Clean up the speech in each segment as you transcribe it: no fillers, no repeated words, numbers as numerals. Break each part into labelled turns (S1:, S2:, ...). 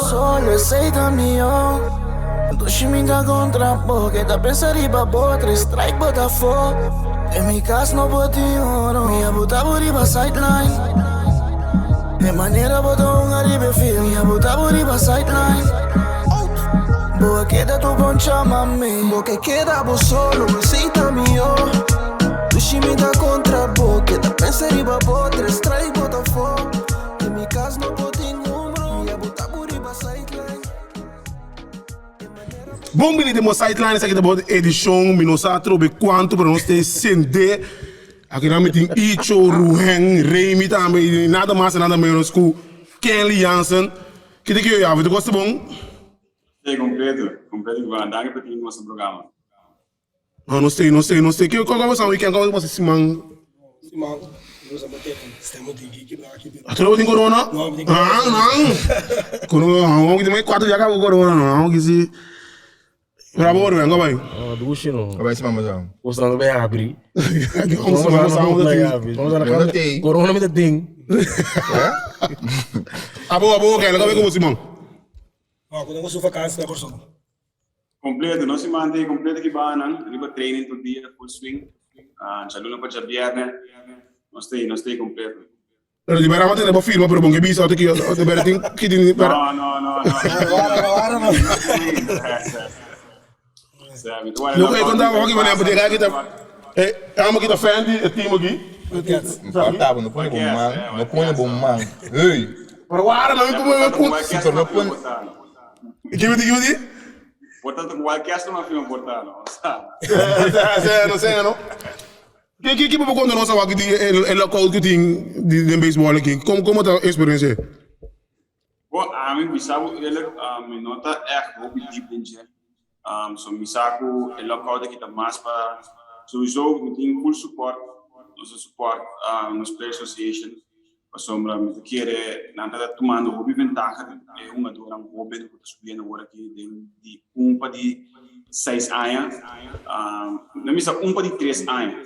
S1: solo, esei ta mihó. Dushi mi ta kontra bo, keda pensa riba bo, tres strike bo ta afó. Den mi kas no por tin oro, mi a buta bo riba sideline. E manera bo ta hunga riba e field, mi a buta bo riba sideline. Bo a keda tur bon chama mi.
S2: Bo ke keda bo solo, esei ta mihó. Dushi mi ta kontra bo, keda pensa riba bo, tres strike bo ta afó. Den mi kas no por tin hombro, mi a buta bo riba sideline.
S3: Bon bini den bo sideline, esaki ta bo edishon, mi no sa atrobe kuantu pero nos ta sende. Akinan mi tin Icho, Ruhen, Remy tambe y nada mas y nada menos ku Kenley Jansen. Kite ki yo yawe? Tur kos ta bon?
S4: Sí, kompleto, kompleto Iván. Danki pa tin nos na programa.
S3: No, nos tei, nos tei, nos tei. Kiko kua pasa weekend? Kua pasa siman?
S5: Siman, nos a bate stemo tin ki kibra aki.
S3: Atrobe tin corona?
S5: No, tin
S3: corona. Ah, no. Corona, no, ki tin 4 dia kaba ku corona, no, ki si. Bravo, Ruben, kua bai?
S6: No, dushi no.
S7: Kua bai siman pasá?
S6: Kosnan ta bai habri.
S3: Siman pasá no ta tin.
S6: Corona mi ta tin.
S3: Abo, abo, kla bai komo siman?
S5: No, ku nan su vakansi na Kòrsou.
S4: Completo, nos siman ta completo ki banan, riba training tur dia, full swing. Djaluna pa djabierne, nos ta nos ta completo.
S3: Pero di bera bo tene bo firma pero bon ke bisa ota ki ota bera tin ki tin
S4: bera. No, no, no, no.
S5: Awara no.
S3: Loke e konta bo ki manera bo yega aki ta e amo ki ta fan di e team aki.
S7: Falta bo no pone bo man, no pone bo man. Hey.
S3: Pero wara nan como e pun.
S7: Si pero no pone.
S3: Kibi di kibi di?
S4: Por tanto ku Wildcats no a firma por ta no.
S3: Sea no sea no. Ki ki ki bo por konta nos awor aki di e lockout ku tin di den baseball aki? Komo komo ta experiencia?
S4: Bo ami bisa bo eerlijk mi no ta echt hopi diep den dje. So mi sa ku e lockout aki ta mas pa souiso mi tin full support nos ta support nos player association pasobra mi ta kere nan ta tumando hopi ventaha di e hungadornan hoben ku ta subiendo awor aki den di un pa di seis aña no mi sa un pa di tres aña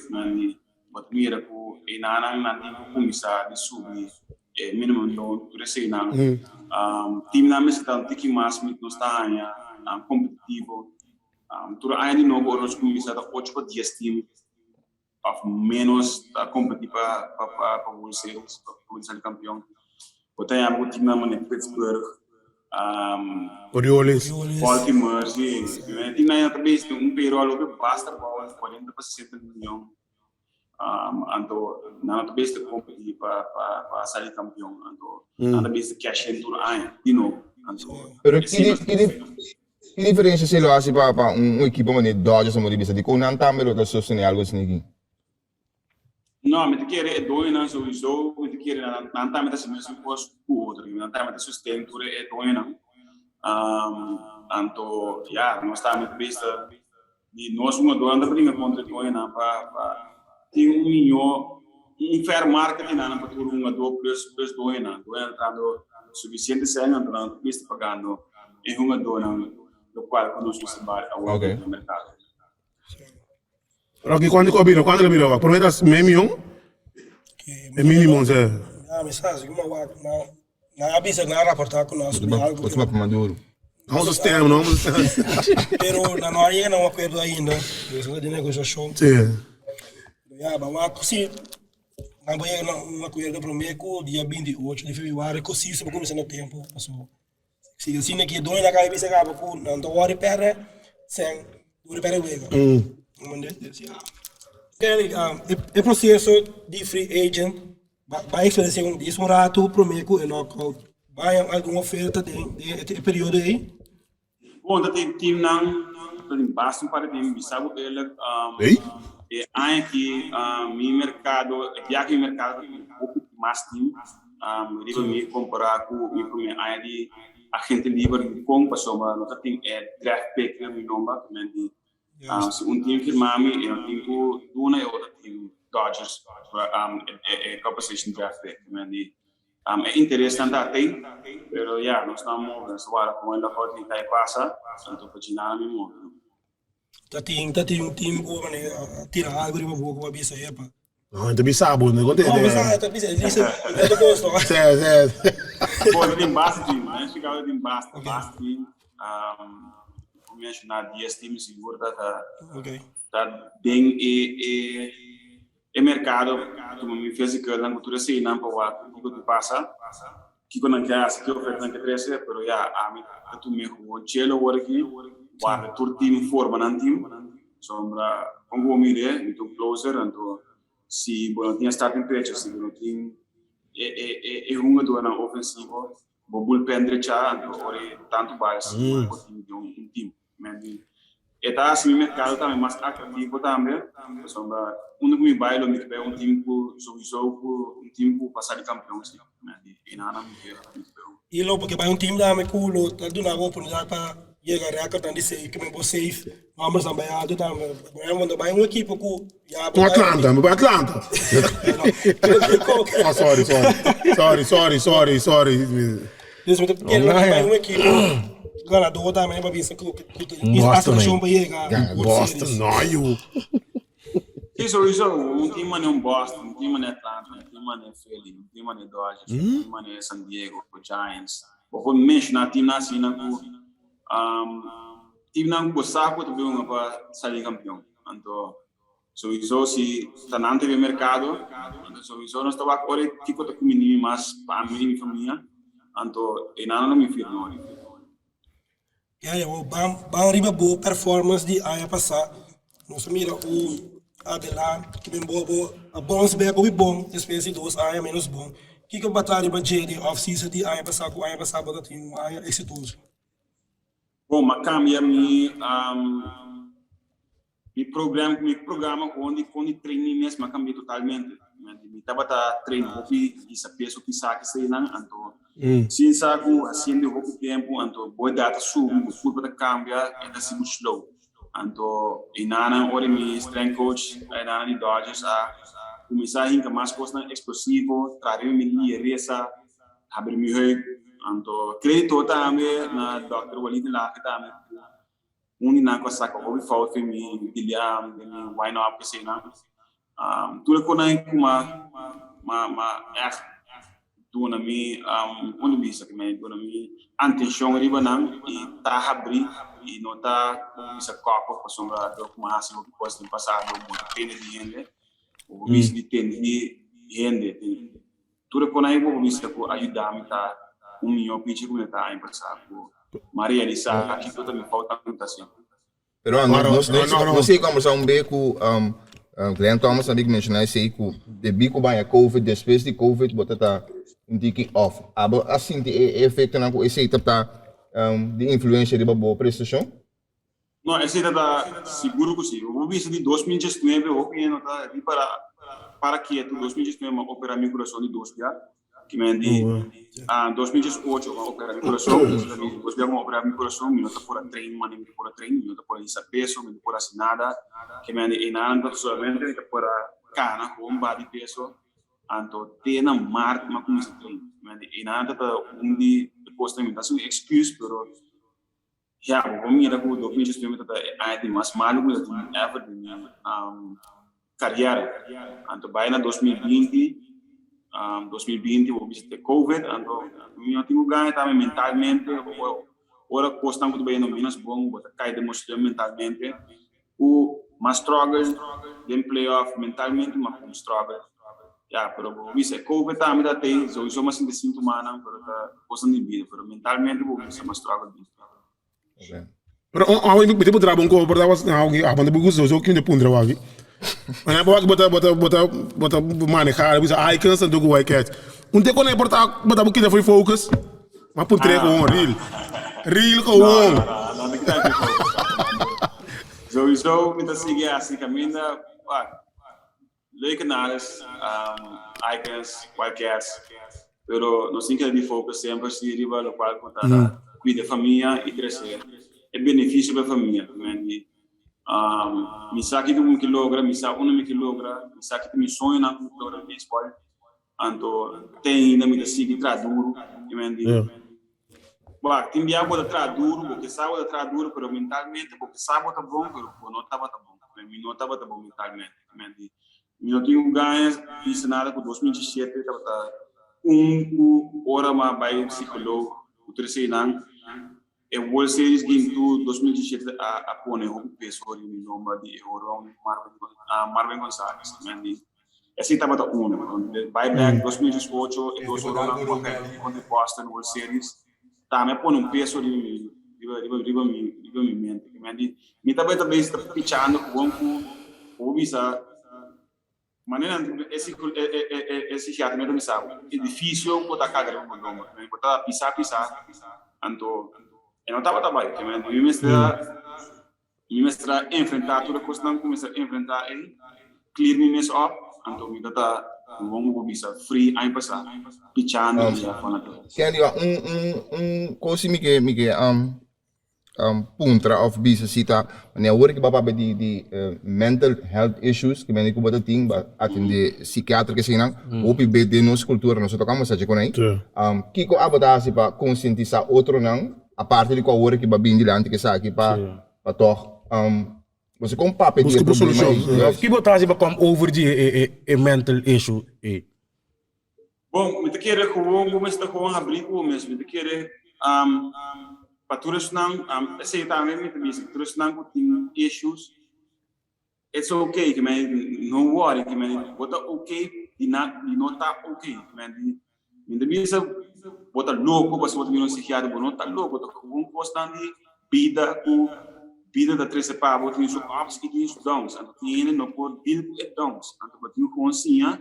S4: Bo ta mira ku e nannan nan tin ku kuminsá di subi e minimum loan tur eseinan. Teamnan mester ta un tiki mas mit nos ta haña kompetitivo. Tur aña di nobo ora nos kuminsá ta ocho pa dies team òf ménos ta kompetí pa pa World Series, pa por sali kampion. Bo ta haña ku teamnan manera Pittsburgh,
S3: Orioles.
S4: Baltimore, si. Teamnan ta bes tin un payroll hopi basta bou, 40 pa 60 mion. Anto nan no ta bes ta competi pa pa sali campeon anto nan ta bes ta cash in tur aña di nobo anto
S7: Pero ki ki diferencia si lo hasi pa pa un ekipo manera Dodgers amo di bisa dikon nan tambe lo ta sostene algo asina aki?
S4: No mi ta kere e doñonan souiso mi ta kere nan nan tambe ta hasi mesun kos ku otro nan tambe ta sosten tur e doñonan anto ya nos tambe ta bes ta Di nos hungadornan ta bringa kontra e doñonan pa pa tin un mihó un fair market di nan pa tur hungadó plus plus doñonan. Doñonan ta trahando sufisiente sèn anto nan ta mester pagando e hungadónan lokual ku nos mester bal awor
S7: Okay.
S4: den merkado.
S3: Rocky, kuantu ku a bira? Kuantu lo bira awor? Promé ta mei mion? E minimo, sè.
S5: Ya, mi sa, si ku mi a wak na Nan a bisa, nan a raportá ku nan a subi algu.
S7: Bo ta papia maduro.
S3: Vamos a stem, no? Vamos a stem.
S5: Pero nan no a yega na un akuerdo ainda. Esaki ta den negosiashon.
S3: Sí.
S5: Ya, ban wak si nan por yega na un akuerdo promé ku dia 28 di febrüari ku si por kuminsá na tempu. Pasobra si asina ki e doño nan a bisa kaba ku nan ta wòrdu pèrdè sèn, wòrdu pèrdè wega. E proseso di free agent Ba eksperensia un dis un ratu promé ku e lòkout. Ba haña algun oferta den e periodo ei?
S4: Bon, ta tin teamnan, ta tin basta un par di team. Mi sa ku eerlijk, e aña aki mi merkado, e biaha mi merkado ta tin hopi mas team riba mi kompará ku mi promé aña di agente liber dikon pasobra no ta tin e draft pick riba mi nomber, Si un team firma mi, e no tin ku duna e otro team, Dodgers, e compensation draft pick. E interesnan ta atei, pero ya, nos ta move, nos ta wara kon e lockout di kai pasa, anto pa djina mi move.
S5: Ta tin, ta tin un team ku a tira algu riba bo ku a bisa, epa.
S3: No, e ta bisa bo, no
S5: No, mi sa, e ta bisa, e dice, e ta gosto.
S3: Sí, sí.
S4: Bo, tin basta team, na Chicago tin basta, basta team. Um, por menciona 10 team sigur ta ta ta den e e e mercado tuma mi physical nan cu tur eseinan pa wak kico ta pasa, kico nan ke haci, ki oferta nan ke trece, pero ya ami ta tuma e gewoon chelo awor aki, warda tur team forma nan team, sombra con cu bo mire mi ta un closer anto si bo no tin e starting pitcher, si bo no tin e e e hungadornan ofensivo Bo bullpen drecha anto ora e tantu bals bo tin den un team. E ta hasi mi mercado tambe mas atractivo tambe pasobra unda cu mi bay lo mi ta bay un team cu souiso cu un team cu pa sali campeon si. Enanan mi ke mi ta bay un.
S5: Y lo bo ke bay un team tambe cu lo ta duna bo oportunidad pa yega recordnan di save ke men bo save numbers nan bay alto tambe. Por ehempel bo ta bay un ekipo cu ya bo
S3: Con Atlanta, mi bay Atlanta. Ah, sorry, sorry. Sorry, sorry, sorry, sorry.
S5: Dus mi ta kere lo bay un ekipo ganador tambe pa bisa cu cu ta aspiracion pa yega World Series.
S3: Boston, no yu.
S4: Sí, sowieso. Un team manera un Boston, un team manera Atlanta, un team manera Philly, un team manera Dodgers, un team manera San Diego, Giants. Bo por menciona teamnan asina cu teamnan cu bo sa cu ta bin hunga pa sali campeon. Anto sowieso si ta nan ta den mercado, anto sowieso nos ta wak ora kico ta cuminimi mas pa ami y mi famia, anto eynan lo mi firma ora.
S5: Ya ya bo ban ban riba bo performance di aña pasá. Nos a mira un Adela ki bin bo bo a bounce back hopi bon despues di dos aña menos bon. Kiko bo a traha riba dje di off season di aña pasá ku aña pasá bo ta tin un aña eksitoso?
S4: Bon, m'a kambia mi Mi program mi programa gewoon di kon di train mi mes mi a cambia totalmente. Mi tabata train hopi hisa peso pisa eseinan anto sin sa cu haciendo hopi tempo anto bo edad ta subi bo curpa ta cambia e ta haci bo slow. Anto einanan ora mi strength coach einanan di Dodgers a cuminsa hinca mas cosnan explosivo traha riba mi ligereza habri mi heup anto credito tambe na Dòkter Walid Lage tambe cu Un di nan ku a saka hopi fout den mi den mi wine up eseinan. Tur e konan ei ku m'a m'a m'a ègt duna mi un di bisa ku mi duna mi antenshon riba nan i ta habrí i no ta como bisa kòpig pasobra dor ku m'a hasi hopi kos den pasado bo ta tende di hende bo por bisa di tende di hende. Tur e konan ei bo bisa ku a yuda mi ta un mihó pichi ku mi ta aña pasá ku mi a realisá kiko ta mi foutnan ku mi ta hasi.
S7: Pero nos nos a kombersá un be ku Glenn Thomas a menshoná esei ku debí ku baña covid despues di covid bo ta ta un tiki off. Abo a sinti e efektonan ku esei ta ta di influensia riba bo prestashon?
S4: No, esei ta ta sigur ku si. Bo bisa di 2019 hopi hende no ta ripara para ketu 2019 m'a opera mi kurason di dos bia ki men di 2018 m'a opera mi kurason dos bia ku m'a opera mi kurason mi no ta por a train manera mi ta por a train mi no ta por a hisa peso mi no ta por a hasi nada ki men di einan ta solamente mi ta por a kana gewoon baha di peso anto te na mart m'a kuminsa train ki men di einan ta ta un di e kosnan mi ta hasi un excuse pero Ya, bo por mira ku 2019 ta e aña di mas malu ku mi ta tin ever den mi kariera. Anto bai na 2020, 2020 bo bisa te covid, anto mi no tin ku gana tambe mentalmente, ora kosnan ku ta bai yendo menos bon, bo ta kai den bo slum mentalmente, ku mas struggle den playoff mentalmente mas ku struggle. Ya, pero bo bisa e covid tambe ta tei, souiso mas sinti sintomanan, pero ta kosnan di bida, pero mentalmente bo bisa mas struggle den.
S3: Pero awe mi te puntra bo un cosa, por tawas awe abo no gusta so kin te puntra waki. Mañana bo waki bo ta bo ta bo ta bo ta maneha bo bisa ai ken santo ku wai ket. Un te kone por ta bo ta bo kita for focus. Ma puntra gewoon real. Real gewoon.
S4: No, no, no, no kita for focus. Sowieso mi ta sigui hasi kaminda. Leuke nares, icons, wildcats, pero nos tin keda di focus semper si riba locual cu ta cuida e famia y trece e beneficio pa e famia. Mi sa kico mi ke logra, mi sa unda mi ke logra, mi sa kico mi soñonan cu mi ke logra den baseball, anto te ainda mi ta sigui traha duro. Bo tin bia bo ta traha duro, bo ke sa bo ta traha duro, pero mentalmente bo ke sa bo ta bon, pero bo no tabata bon. Mi no tabata bon mentalmente. Mi no tin un gana bisa nada ku 2017 tabata un ku ora m'a bai psikoloog ku tur eseinan. E World Series Game 2 2017 a a pone hopi peso riba mi lomba di e horon Marvin Marvin Gonzalez. Mendi esei tabata uno. Bai bek 2018 e dos horonnan ku a pèrdè kontra Boston World Series tambe a pone un peso riba mi riba riba riba mi riba mi mente. Mendi mi tabata bezig ta pichando gewoon ku bo bisa Manera e e psikiatra mi ta bisa bo, e dificio bo ta carga riba bo lomba, bo ta pisa pisa, anto e no tabata bai, mi mester a mi mester a enfrenta tur e cosnan cu mi mester a enfrenta ey, clear mi mes op, anto mi ta ta gewoon bo bisa free aña pasa pichando y ya con la cabeza.
S7: Kendy, un un un cos si mi ke mi ke puntra of bisa si ta manera awor ki bo a papia di di mental health issues ki mende ku bo ta tin bo a atende psikiatra kesenan hopi be den nos kultura nos a toka mester kon ei kiko abo ta hasi pa konsientisá otronan aparte di ku awor ki bo a bin dilanti ku esaki pa pa tòg bo sa kon papia di e
S3: Buska bo
S7: problema
S3: solushon.
S7: ei
S6: Of ki bo ta hasi pa kom over di e mental issue ei?
S4: Bon, mi ta kere gewoon bo mester gewoon habrí ku bo mes. Mi ta kere pa tur esnan, esei tambe mi ta bisa, tur esnan ku tin issues, it's okay, ke men no worry, ke men bo ta okay di na di no ta okay. Ke men di mi ta bisa bo ta loko pasobra bo ta bira un psikiatra, bo no ta loko, ta gewoon kosnan di bida ku bida ta trese pa bo, tin su ups i tin su downs, anto tin hende no por deal ku e downs, anto bo tin ku gewoon siña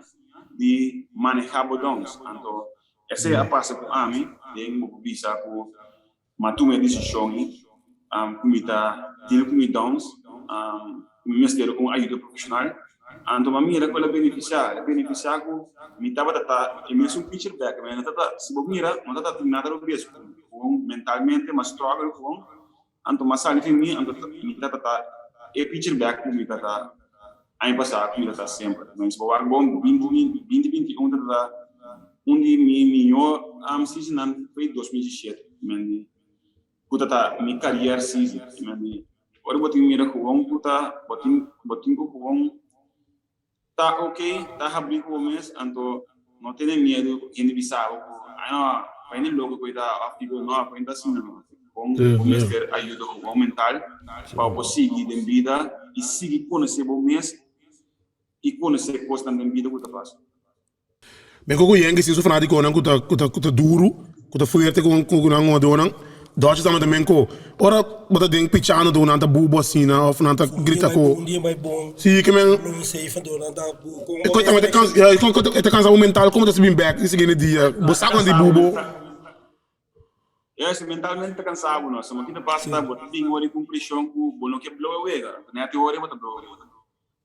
S4: di maneha bo downs. Anto esei a pasa ku ami den bo por bisa ku m'a tuma e desishon ei ku mi ta deal ku mi downs, ku mi mester un ayuda profeshonal. Anto m'a mira ku el a benefisiá, el a benefisiá ku mi tabata ta e mesun pitcher bek, mi no tabata, si bo mira no tabata tin nada robes ku mi, gewoon mentalmente m'a struggle gewoon, Anto m'a sali fin mi, anto mi ta tata e pitcher bek ku mi tata aña pasá ku mi tata semper. Men si bo wak bon, binti binti 21 ta tata un di mi mihó seasonnan foi 2017. Men di ku tata mi career season. Men di ora bo tin mira gewoon ku ta bo tin bo tin ku gewoon Ta ok, ta habrí ku bo mes, anto no tene miedu ku hende bisa bo ku ay no, bo hende loko ku e ta òf kiko, no, bo hende ta asina no. Bon, bo mester ayuda ku bo mental pa bo por sigui den bida i sigui konosé bo mes i konosé kosnan den bida ku ta pasa.
S3: Mi ku Yankees tin su fanatikonan ku ta ku ta ku ta duru, ku ta fuerte ku ku nan hugadónan. Dodgers tambe ta men ku ora bo ta den pichando anto nan ta bubo asina òf nan ta grita ku
S5: Un dia bai bon,
S3: si ke men
S5: un safe anto nan ta bu
S3: e kos tambe ta kansa ya e ta kansa bo mental komo ta bin bèk di siguiente dia bo sa ku nan di bubo.
S4: Ya si mentalmente ta kansa bo no, so ki ta pasa ta bo ta bin ora ku un preshon ku bo no ke blow e wega, anto nèt e ora bo ta blow e wega.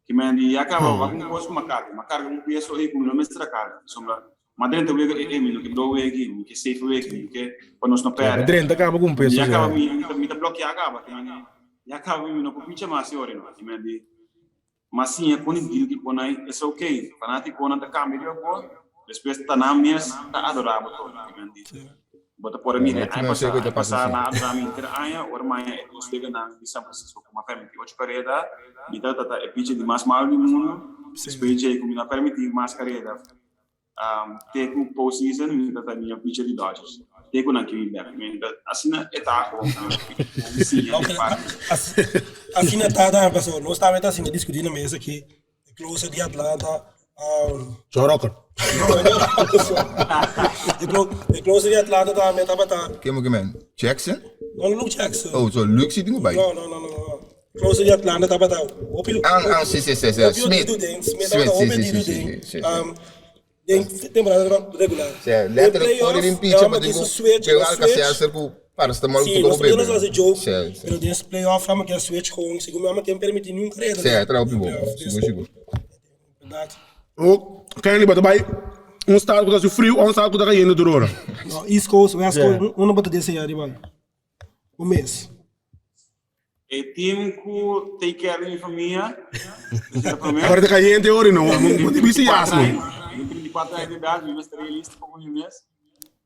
S4: Ki men di ya kaba wak un kos ku m'a karga, m'a karga un peso ei ku mi no mester a karga, pasobra m'a drenta wega ei, ei mi no ke blow wega aki, mi ke safe wega, mi ke pa nos no pèrdè.
S6: Drenta kaba ku un peso
S4: Ya kaba
S6: ya.
S4: mi mi ta blokeá kaba, ki men di ya kaba mi no por picha mas e ora no, ki men di m'a siña kon di deal ki kon ai, es ok, fanatikonan ta kambia riba bo, despues ta nan mes ta adorá bo tur, ki men di. Bo ta por a mira e aña pasá. Aña pasá nan a dura mi henter aña, ora maña e dos weganan di San Francisco ku mi a permití ocho kareda, mi tabata ta e picher di mas malu di mundu. Despues djei ku mi no a permití mas kareda te ku postseason, mi tabata ta mihó picher di Dodgers te ku nan kimi bèk. Mi ta asina e ta ku mi siña di parti.
S5: Asina ta ta pasobra nos tabata asina diskutí na mesa aki. E closer di Atlanta.
S3: Joe Rocker.
S5: E closer di Atlanta tambe tabata.
S7: Ken bo ke men? Jackson?
S5: No, Luke Jackson.
S7: Oh, so Luke si tin ku bai.
S5: No, no, no, no. Closer di Atlanta tabata hopi.
S7: Ah, ah, si, si, si, si. Smith.
S5: Smith tabata hopi
S7: si,
S5: didu
S7: si,
S5: den.
S7: si, si.
S5: Den temporada regular.
S7: Si, letterlijk ora den pitcher bo tin ku pega Alka-Seltzer ku paracetamol ku
S5: Si,
S7: bo
S5: nos
S7: bebe.
S5: nos hasi joke,
S7: Si, si.
S5: pero den playoff amo ke switch gewoon, segun mi amo ke permiti niun kreda.
S7: Si, e traha hopi bon, sigur sigur.
S5: Berdad.
S3: O Kenley bo ta bai un stad ku ta hasi friu o un stad ku ta kayente tur ora?
S5: No, East Coast, West Coast, unda bo ta desea di bai? Un mes.
S4: E team ku take care di mi famia.
S3: Ora ta cayente ora no, bo tin bisti jas no.
S4: Mi 34 aña di edad, mi mester realistico ku mi mes.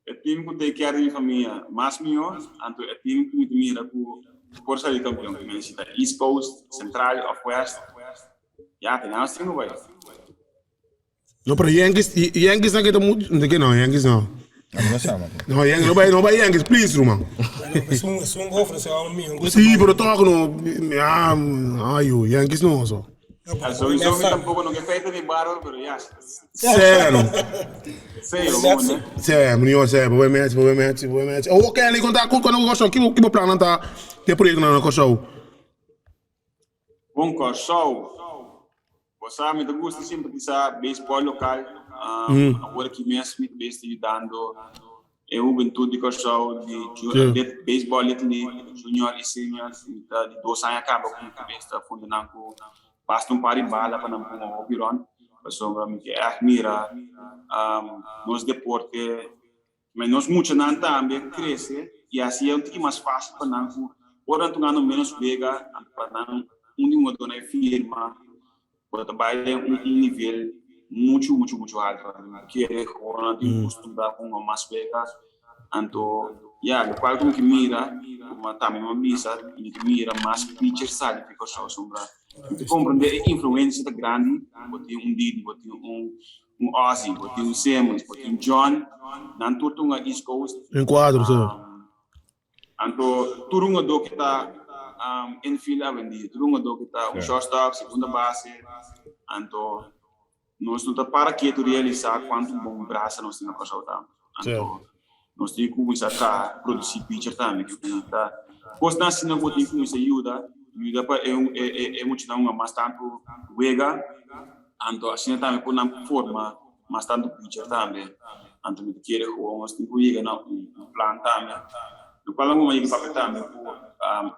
S4: E team ku take care di mi famia mas mihó, anto e team ku mi ta mira ku por sali campeon. Mi si ta East Coast, Central of West. Ya, te nan nos tin ku bai.
S3: No, pero Yankees, Yankees na kita mucho, de que no, Yankees no.
S7: A mi no sa, man.
S3: No, Yankees, no bay, no bay Yankees, please, ruman.
S5: Esun, esun go ofrece a mi.
S3: Sí, pero toch no, ja, ayo, Yankees no, so.
S4: Ja, sowieso mi tampoco no ke feita ni bárbaro, pero ja.
S3: Sero.
S4: Seo, gewoon, hè.
S3: Sê, meneer, sê, boy match, boy match, boy match. Oh, Kelly, conta, con con con ki ki plan ta te proyecto na Kòrsou.
S4: Bon Kòrsou. Bo sa mi ta gusta simpatisá beisbòl lokal. Awor aki mes mi ta bes ta yudando e hubentut di Kòrsou di beisbòl Little League Junior i Senior. Mi ta di dos aña kaba ku mi ta bes ta funda nan ku basta un par di bala pa nan ponga hopi rònt. Pasobra mi ke ègt mira nos deporte. Ma nos muchanan tambe crece y haci e un tiki mas facil pa nan cu ora nan tungando menos wega anto pa nan un di hungadornan e firma bo ta bay den un nivel mucho mucho mucho alto. Nan kere gewoon nan tin costumbra cu hunga mas wega anto ya locual cu mi ke mira como tambe mi a bisa mi ke mira mas pitcher sali di Corsou sombra mi ta comprende e influencia ta grandi bo tin un Didi bo tin un Un Ozzy, bo tin un Simmons, bo tin John, nan tur ta hunga East Coast.
S3: Den kuadro, so.
S4: Anto tur hungadó ke ta infield awendia, tur hungadó ke ta un shortstop, segunda base, anto nos no ta para ketu realisá kuantu bon brasa nos tin na Kòrsou tambe. Anto nos tin ku kuminsá traha, produsí pitcher tambe, ke ta kosnan asina ku bo tin kuminsá yuda, yuda pa e e muchanan hunga mas tantu wega. Anto asina tambe por nan forma mas tantu pitcher tambe. Anto mi ta kere gewoon nos tin ku yega na un plan tambe. Lokual nan a yega papia tambe ku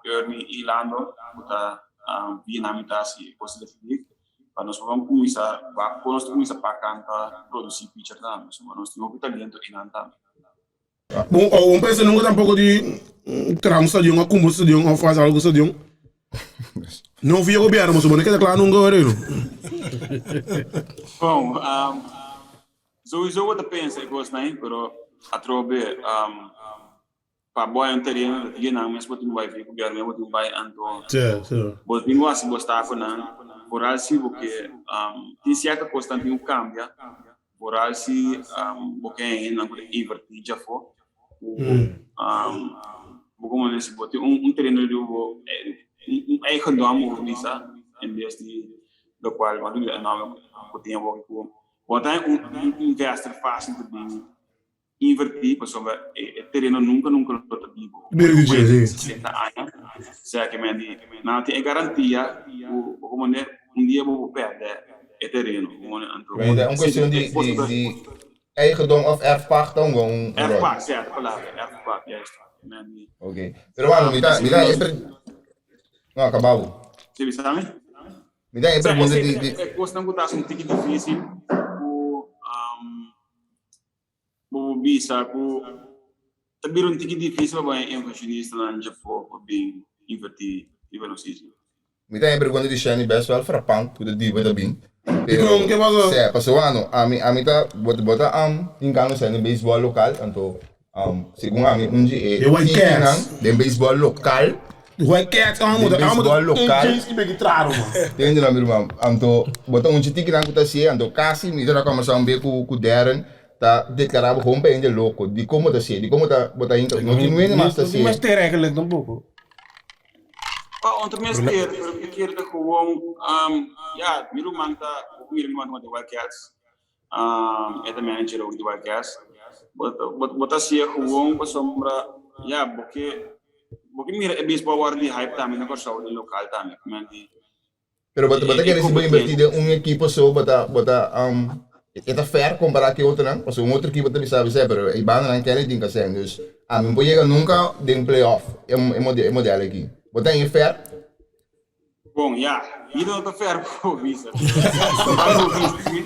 S4: Ernie i Lando ku ta via nan mi ta hasi e kos di League pa nos por ban kuminsá wak kon nos ta kuminsá pakan pa produsí pitcher tambe. Pasobra nos tin hopi talento einan tambe.
S3: Bon, o un pensa nunca tampoco di traha un stadion o cumpra un stadion of haci algo cu stadion. No via gobierno, pasobra no keda cla nunca hoor ey.
S4: Bon, sowieso bo ta pensa e cosnan ey, pero atrobe pa bo hay un tereno ta tin nan mes bo tin cu bay via gobierno mes bo tin cu bay anto bo tin cu haci bo stafonan vooral si bo ke tin cierto cosnan tin cu cambia. Vooral si bo ke hendenan ku ta invertí djafó ku bo komo si bo tin un tereno di bo un eigendom bo por bisa en bes di lokual bo a nòmber ku tin awor ku bo ta un investor fásil ta bin invertí pasobra e tereno nunka nunka lo ta di bo sesenta aña sea ke men di nan tin e garantia ku bo komo un dia bo por pèrdè e tereno
S7: anto Ta un kuestion di di eigendom òf erfpacht ta hunga un ròl.
S4: Erfpacht si e palabra erfpacht juist
S7: Ok pero wano mi ta mi ta e no akabá bo.
S4: Si bisa mi?
S7: Mi ta e pregunta di di.
S4: E kosnan ku ta hasi un tiki difísil ku Bo por bisa ku ta bira un tiki difísil pa bo haña invershonistanan djafó pa bin invertí riba nos isla.
S7: Mi ta haña pregunta di Shani best wel frappant ku ta diba ta bin.
S3: Dikon? Ke pasa?
S7: Sè, pasobra ano, ami ami ta bo bo ta hinkando sè den beisbòl lokal, anto segun ami un di e
S3: E White
S7: tikinan
S3: Cats.
S7: den beisbòl lokal
S3: De White Cats amo
S7: den
S3: ta amo
S7: beisbòl
S3: ta
S7: lokal
S3: James ki beki trado man.
S7: Tende no mi ruman, anto bo ta un dje tikinan ku ta hasié, anto kasi mi ta kòmbersá un be ku ku Darren ta deklará bo gewoon pa hende loko, dikon bo ta hasié, dikon bo ta bo ta hinka, no tin nuende mas ta
S6: No tin
S7: hasié.
S6: mester eigenlijk tampoco.
S4: Pa un ta mester, pero mi ta kere ta gewoon, ya, mi ruman ta, bo mira mi ruman ta di Wild Cats, e ta manager ook di Wild Cats, bo bo ta hasié gewoon pasobra, ya, bo ke, bo ke mira e beisbòl wòrdu di hype tambe na Kòrsou, den lokal tambe, di
S7: Pero bo ta bo ta kere si bo inverti den un ekipo so bo ta bo ta e ta fair kompara ku e otronan? Pasobra un otro ekipo ta bisa bisa pero e bandanan kende tin kasé dus ami no por yega nunka den playoff e e model aki. Bo ta haña fair?
S4: Bon ya, mi no ta fair pa bo bisa. Loke bo bisa si,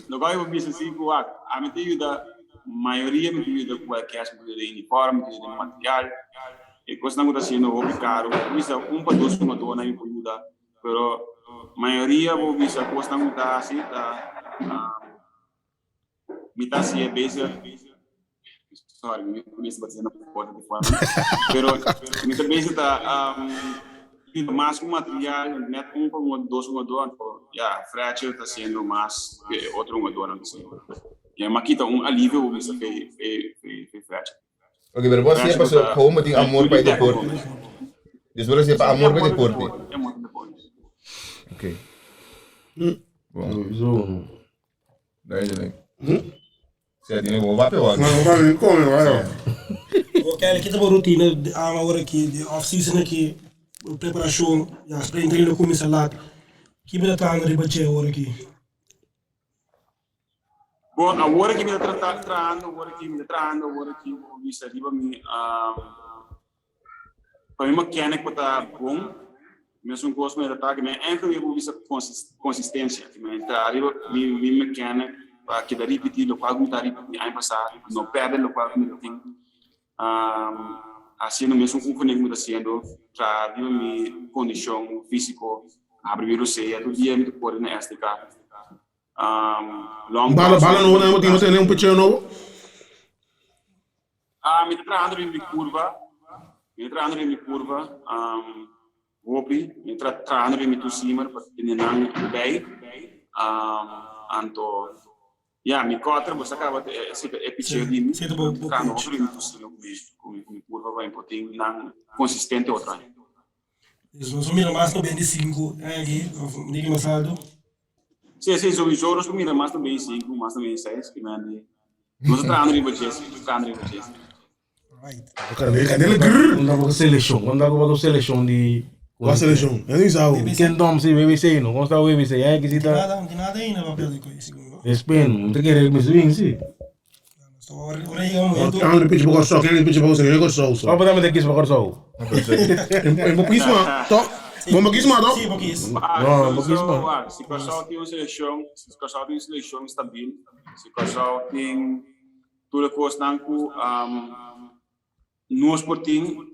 S4: loke bo bisa si ku wak ami ta yuda mayoria mi ta yuda ku cash, mi ta yuda den uniform, mi ta yuda den material. E kosnan ku ta hasiendo hopi karu, bo bisa un pa dos hungadónan mi por yuda, pero mayoria bo bisa kosnan ku ta hasi ta mi ta hasi e bezig, sorry mi mester bati na porta di fuera, pero mi ta bezig ta. Bira mas ku material, net un pa un dos hungador, anto ya, Fletcher ta haciendo mas ku e otro hungadornan ta haciendo. Ya, m'a kita un alivio bo bisa fe fe fe Fletcher.
S7: Ok, pero bo hasié pasobra gewoon bo tin amor pa e deporte. Dus bo lo hasié pa amor pa e deporte.
S4: Amor pa e deporte.
S7: Ok. Bon. Duidelijk. Sea tiene bo wape wak.
S3: No, no, no, come, vaya.
S5: Ok, kita bo rutina di ama ora aki, di off season aki, preparacion, ya spring training lo cuminsa laat. Ki bo ta trahando riba dje ora aki?
S4: Bon, awor aki mi ta trata trahando, awor aki mi ta trahando, awor aki bo bisa riba mi pa mi mechanic por ta bon, mesun cos mi ta traha, mi eigenlijk mi por bisa consistencia, mi ta riba mi mi mechanic pa keda ripiti locual cu mi ta ripiti aña pasa, no perde locual cu mi ta tin, haciendo mesun oefening cu mi ta haciendo, traha riba mi condicion fisico, habri mi rosea, tur dia mi ta core na STK. Long
S3: Bala, bala nobo tambe bo tin, bo tene un picheo nobo?
S4: Ah, mi ta trahando riba mi curva, mi ta trahando riba mi curva, hopi, mi ta trahando riba mi two-seamer pa tene nan bij, anto, ya, mi cutter bo sa caba e e picheo di mi, pero mi ta trahando hopi riba mi two-seamer cu mi cu mi curva pa mi por tin nan consistente otro aña.
S5: Nos a mira mas 95 aki, of un diki mas alto.
S4: Sí, sí, sowieso nos por mira mas 95, mas 96, ki men di. Nos ta trahando riba dje, sí, nos ta trahando riba dje.
S5: Right.
S3: Candela grrr.
S6: Unda bo seleccion? Unda bo seleccion di
S3: Wa seleccion? Ya ni sa.
S6: Ken dom si WBC no? Kon sta WBC? Ya ki si ta.
S5: Nada, no nada ainda papel di koe segun no.
S6: Despues, no te kere mi swing si.
S5: Ora yega momento.
S3: Ken pitch pa Kòrsou, ken pitch pa Kòrsou, Kòrsou so.
S6: Papa tambe ta kis pa Kòrsou.
S3: En bo kis ma, toch? Bo bo kis ma, toch?
S5: Sí, bo kis.
S6: No, bo kis ma.
S4: Si Kòrsou tin un selekshon, si Kòrsou tin un selekshon stabil, si Kòrsou tin tur e kosnan ku Nos por tin,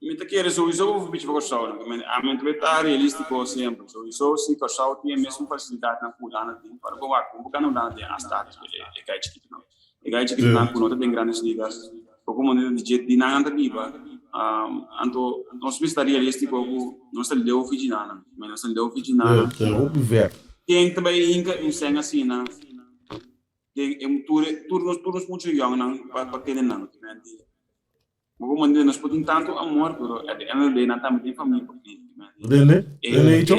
S4: mi ta kere souiso bo por pichi pa Kòrsou nan, mi ami ta ta realístiko semper, souiso si Kòrsou tin e mesun fasilidatnan ku Hulanda tin, ora bo wak ku bo gana Hulanda den a status e gai chikitonan, e gai chikitonan ku no ta den Grandes Ligas, poko manera di dje di nan nan ta biba, anto nos mester ta realístiko ku nos ta leu fiji nan nan, nos ta leu fiji nan nan, ken ta bai hinka un sèn asina? Den e tur tur nos tur nos mucho yòngnan pa pa tene nan. Bo por manera nos por tin tantu amor pero at the end of the day nan tambe tin famia pa kria.
S6: Entende? Entende Icho?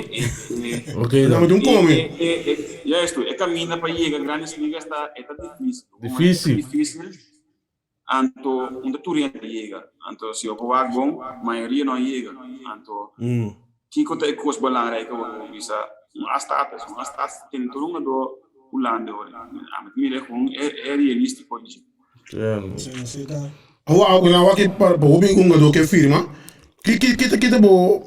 S6: Ok
S3: dan. Nan tin come.
S4: Juisto, e caminda pa yega Grandes Ligas ta e ta dificil.
S6: Dificil.
S4: Dificil. Anto un ta tur hende ta yega. Anto si bo por wak bon, mayoria no a yega. Anto kiko ta e kos belangrijk bo por bisa? Un a status, un a status ta tene tur hungadó Hulanda ora. Ami ta mira e kon e realístiko di dje.
S3: Awor awor aki pa hopi hungadó ke firma, ki ki ki ta bo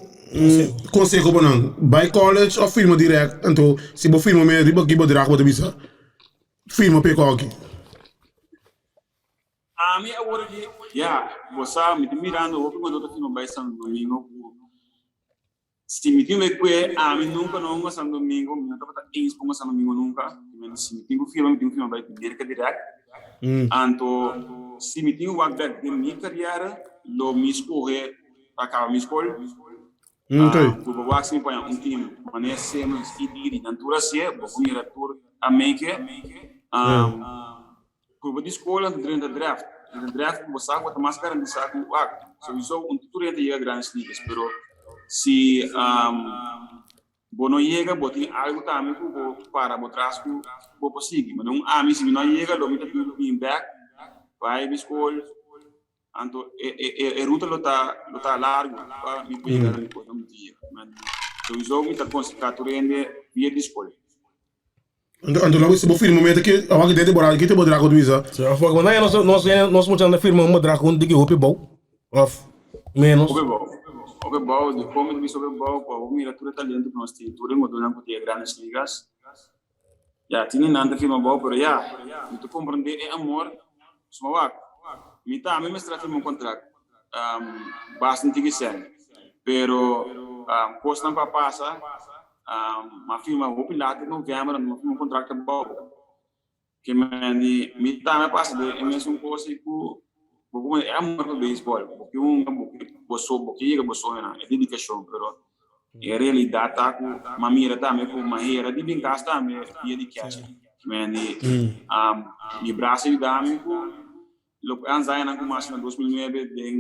S3: konseho pa nan? Bai college òf firma dirèkt? Anto si bo firma me riba ki bedrag bo ta bisa firma pa e kòki?
S4: Ami awor aki, ya, bo sa, mi ta mirando hopi cuando ta firma bay Santo Domingo cu si mi tin bay cue, ami nunca no hunga Santo Domingo, mi no tabata eens pa hunga Santo Domingo nunca, si mi tin cu firma, mi tin cu firma bay Merca direct, anto si mi tin cu wak bek den mi carriera, lo mi scoge pa caba mi scol, cu bo wak si mi paña un team manera Simmons y Didi, nan tur hacié, bo por mira tur a make it. Prueba di skol anto drenta draft. Drenta draft ku bo sa ku bo ta mas garantisá ku wak. Souiso un tur hende ta yega grandes ligas, pero si bo no yega bo tin algu tambe ku bo para bo tras ku bo por sigui. Manera un ami si mi no a yega lo mi ta bin bek bai mi skol anto e ruta lo ta lo ta largu pa mi por yega na mi kos na mi ta yega. Souiso mi ta konsehá tur hende via di skol.
S3: Anto lo si bo firma meta ki awor ki den temporada ki te bo drago Luisa?
S6: Si of wak wanneer nos nos nos muchanan ta firma un bedrag un diki hopi bou of menos.
S4: Hopi bou, hopi bou, di kon mi ta bisa hopi bou pa bo mira tur e talento ku nos tin, tur e ngodonan ku tin e grandes ligas. Ya, tin di nan ta firma bou, pero ya, mi ta komprende e amor, suma wak, mi tambe mester a firma un kontrakt, basta un tiki sèn, pero kosnan ku a pasa, M'a firma hopi laat den november, anto m'a firma un contract abou. Ke men di, mi tambe a pasa den e mesun kos ei ku bo komo e amor pa beisbòl. Bo ke hunga, bo ke, Bo so bo ke yega bo soñonan, e dedikashon, pero e realidat ta ku m'a mira tambe ku m'a hera di bin kas tambe via di catcher. Men di mi brasa yuda mi ku loke anzañanan ku m'a hasi na 2009 den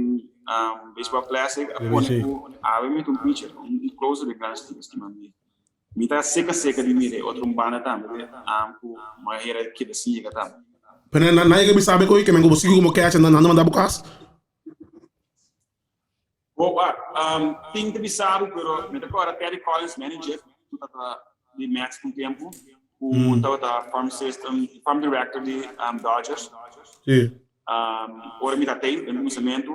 S4: Baseball Classic a pone ku awe mi ta un pitcher, un closer den Grandes Ligas. Mi ta seka seka di mira e otro un banda tambe de am ku m'a hera keda sin yega tambe.
S3: Pero nan yega bisa be koe ke men ku bo sigui komo catcher nan nan ta manda bo kas?
S4: Bo wak, tin ta bisa bo pero mi ta kòrda Terry Collins manager ku tabata di Mets un tempu ku tabata farm system farm director di Dodgers. Ora mi ta tei den kuminsamentu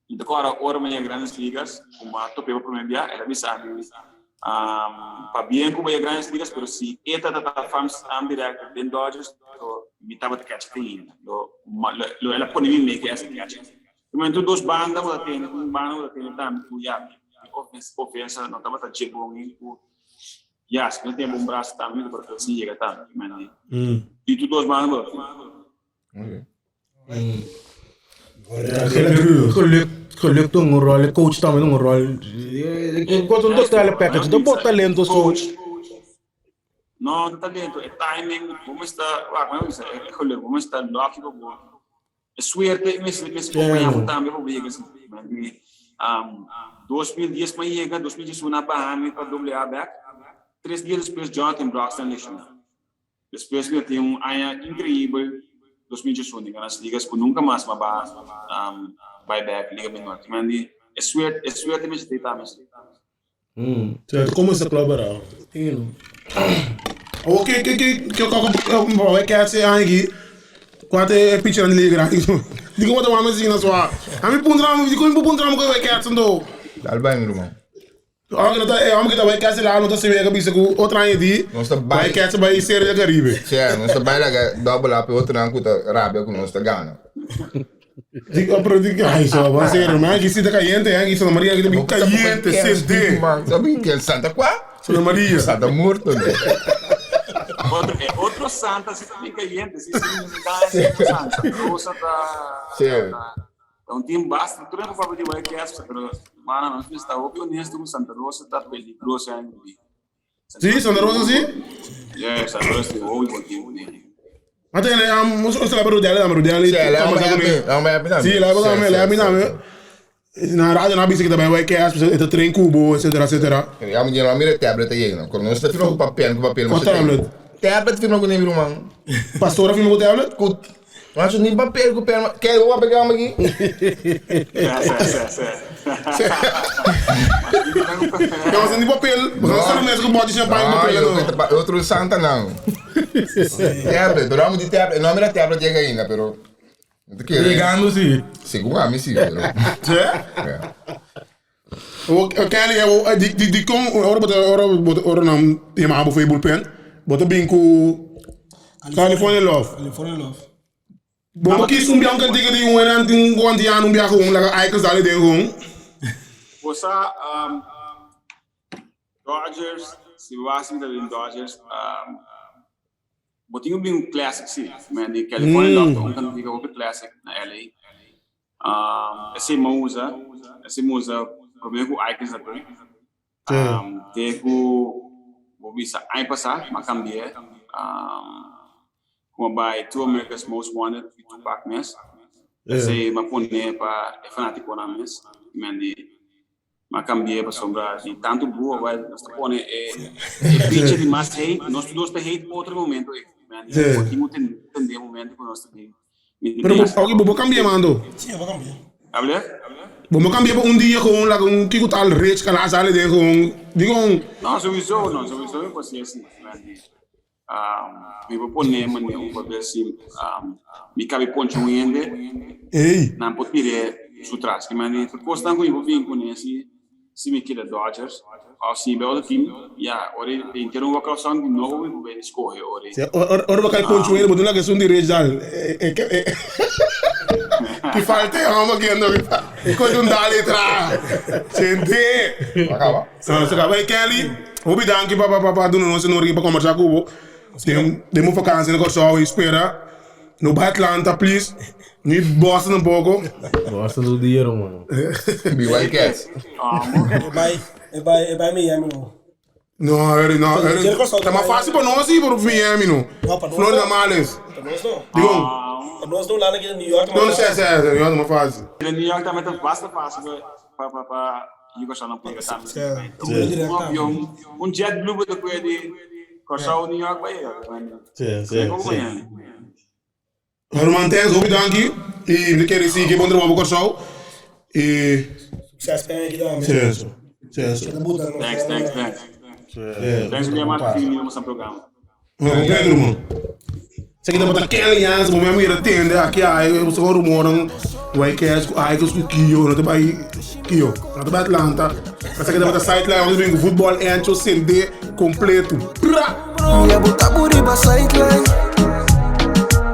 S4: Mi ta kòrda ora mi a yega Grandes Ligas, ku mi a top'é pa promé bia, el a bisa mi, Pabien ku bo yega Grandes Ligas, pero si e ta ta farm director den Dodgers, lo mi tabata catcher te ainda. Lo lo el a pone mi meke as a catcher. Primer tur dos banda bo ta tene, un banda bo ta tene tambe ku ya mi ofensa no tabata dje bon i ku ya si no tin bon brasa tambe mi ta por a yega tambe. Di tur dos banda bo ta tene.
S6: Geluk, geluk ta un rol, e coach tambe ta un rol. Kos un totale package, ta bo talento so.
S4: No, ta talento, e timing, bo mester, wak, mi a bisa, e geluk, bo mester lucky pa bo. E suerte mester mester acompaña bo tambe pa bo yega asina. 2010 mi a yega, 2011 a baha mi pa doble A bek, tres dia despues Jonathan Broxton lesiona. Despues mi a tin un aña increibel 2011 den Grandes Ligas cu nunca mas mi a ba bay bek Liga Menor. Ki men di e suerte e suerte mester ta mester.
S3: Cierto, como esa club era? Awor ke ke ke ke ke ke hace aña aki kua ta e pitcher nan di liga grandi? Dikon bo ta wak mi asina sua? Ami puntra mi dikon mi por puntra mi ku e Cats anto?
S7: Dal bai mi ruman.
S3: Ora ku no ta e hòmber ku ta bai kèsè la no ta sibi a bisa ku otro aña di
S7: Nos ta bai
S3: bai kèsè bai Serie del Caribe.
S7: Sè, nos ta bai laga dòbel ap e otronan ku ta rabia ku nos ta gana.
S3: Di pero di ai so ban serio man aki si ta kayente aki Santa Maria aki ta bin kayente sede.
S7: Sabi ken Santa kua?
S3: Santa Maria.
S7: Santa Murto no.
S4: Otro e otro santa si ta bin kayente si si si Santa Rosa ta
S7: Sè.
S4: Ta un team basta tur e papia di White Castle, pero mana nos mester ta hopi honesto ku Santa Rosa ta peligroso aña ku bin.
S3: Sí, Santa Rosa sí?
S4: Yeah, Santa Rosa tin hopi bon team ku bin.
S3: Ma tene am nos nos laba Rudelli tambe Rudelli
S7: Sí, la
S3: conversa
S7: happy,
S3: kuné.
S7: la happy tambe.
S3: Sí, la
S7: Sí,
S3: tambe,
S7: sí,
S3: la happy
S7: sí,
S3: tambe.
S7: sí.
S3: Na radio nan a bisa ku ta bai White Castle, e ta train kubo, etcetera, etcetera.
S7: Ya mi no mira tablet ayer, no. Cuando nos ta firma ku papel, ku papel,
S3: Ku tablet?
S7: Tablet firma ku ne mi ruman.
S3: Pastor a firma ku tablet?
S7: Ku Macho ni papel ku pen. Kijk, bo papel gamba aki.
S3: Yo ni papel. Bo no solo mes ku boti champagne
S7: No,
S3: papel
S7: yo
S3: no.
S7: keta otro santa nan. Tablet, pero amo di tablet. No mira tablet llega ainda, pero no te quiere.
S6: Llegando sí.
S7: Según a mí sí, pero.
S3: Sí?
S7: Yeah.
S3: O Kelly, di di di kon ora bo ta ora bo ta ora nan yama bo for e bullpen, bo ta bin ku California Love.
S5: California Love.
S3: Bo no kis un bia un kantika di un enan tin un antiano un bia gewoon laga Aikens dale den gewoon.
S4: Bo sa Dodgers, si bo a sinta den Dodgers, bo tin ku bin un classic si, men di California Love ta un kantika hopi classic na LA. Esei mi a usa, esei mi usa promé ku Aikens a bin. Te ku bo bisa aña pasá mi a kambi'é ku mi a bai Two America's Most Wanted di Tupac mes. Esei mi a pone pa e fanátikonan mes. Men di mi a kambi'é pasobra di tantu bua wèl nos ta pone e picha di mas hate, nos tur dos ta hate otro e momento ei. Men di bo tin ku tende e momento ku nos ta den.
S3: Pero bo oke bo bo cambia mando.
S5: Sí, bo cambia.
S4: Hable?
S3: Bo mo cambia pa un dia gewoon laga un kiko tal rich kala sali den gewoon digo un.
S4: No, sowieso no, sowieso mi por hasi así. Mi por pone mane un papel si mi cabe poncha un hende,
S3: Ey.
S4: nan por tire su tras. Ki mane tur cosnan cu mi por bin cune si si mi keda Dodgers of si mi bay otro team, ya, ora e henter un workout song di nobo mi por bay scoge ora e.
S3: Si, ora ora bo kai poncho hende bo ta laga esun di rich dal. Ki falta e hòmber aki ando e koe un dal e traha. Sente.
S7: A kaba?
S3: No, se kaba. Hey Kelly, hopi danki pa pa pa duna nos e nori pa kombersá ku bo. Den den bo vakansia na Kòrsou i spera. No bai Atlanta, please. Ni Boston tampoco.
S6: Boston su dia, mano.
S7: Be Wildcats.
S5: E bai, e bai, e bai Miami no.
S3: No, Harry, no, Harry.
S5: Quiero cosas
S3: Ta mas fácil pa nos, sí, por Miami, no.
S5: No, pa nos
S3: Florida
S5: no.
S3: Marlins.
S5: Pa nos no.
S3: Digo,
S5: Pa nos no, lana ki New York.
S3: no, no, sé, sé, sé, no, mas fácil.
S4: New York tambe ta basta fácil pa pa pa Yugo Shalom por tambe.
S5: Sí,
S4: Un avion, un JetBlue bo ta kue di Kòrsou, New York bai.
S6: Sí, sí, sí.
S3: Herman thanks, hopi danki. Y mi ta kere sigui bon trabou pa Kòrsou. Y
S5: Succes pa aki tambe.
S3: Sí, sí, sí.
S4: Thanks, thanks, thanks. Thanks pa yama Fini na boso programa.
S3: No, completo ruman. Esaki tabata Kelly Jansen, bo mi a mira tende aki ai, bo sa rumornan White Cats ku Icons ku Kio, no ta bai Kio, no ta bai Atlanta. Esaki tabata sideline, nos bin ku futbol ancho sende completo. Pra!
S2: Mi a bota bo riba sideline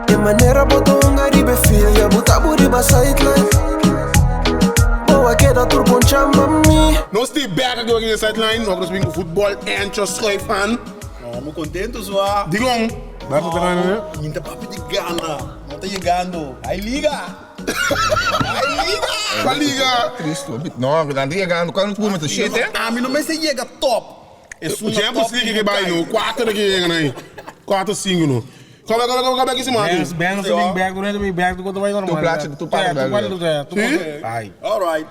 S2: E manera bo ta hunga riba e field Mi a bota bo riba sideline Bo a keda tur bon chamba mi.
S3: Nos tin bek aki den sideline, nos bin ku futbol ancho schuif aan.
S8: No, mi contento zwa.
S3: Dikon?
S6: Barça ta gana, ne?
S8: Mi ta papia di gana. No ta yegando. Hay liga! Hay liga!
S3: Cual liga?
S7: Cristo. No, nan ta yegando. Cuando cu ta shete?
S8: Ami no mester yega top. Esun na
S3: Champions
S8: top
S3: League
S8: ku
S3: ke bai
S8: kai.
S3: no. Cuatro ke yega na ei. Cuatro cinco no. Kobe, kobe, kobe, kobe aki si maki.
S6: Bens, Bens ta bin bek, durante bin bek, tu kota bai normal.
S7: Tu placha, tu para
S6: Tu
S7: bek.
S6: tu tu
S3: Si?
S6: Ai.
S8: Alright.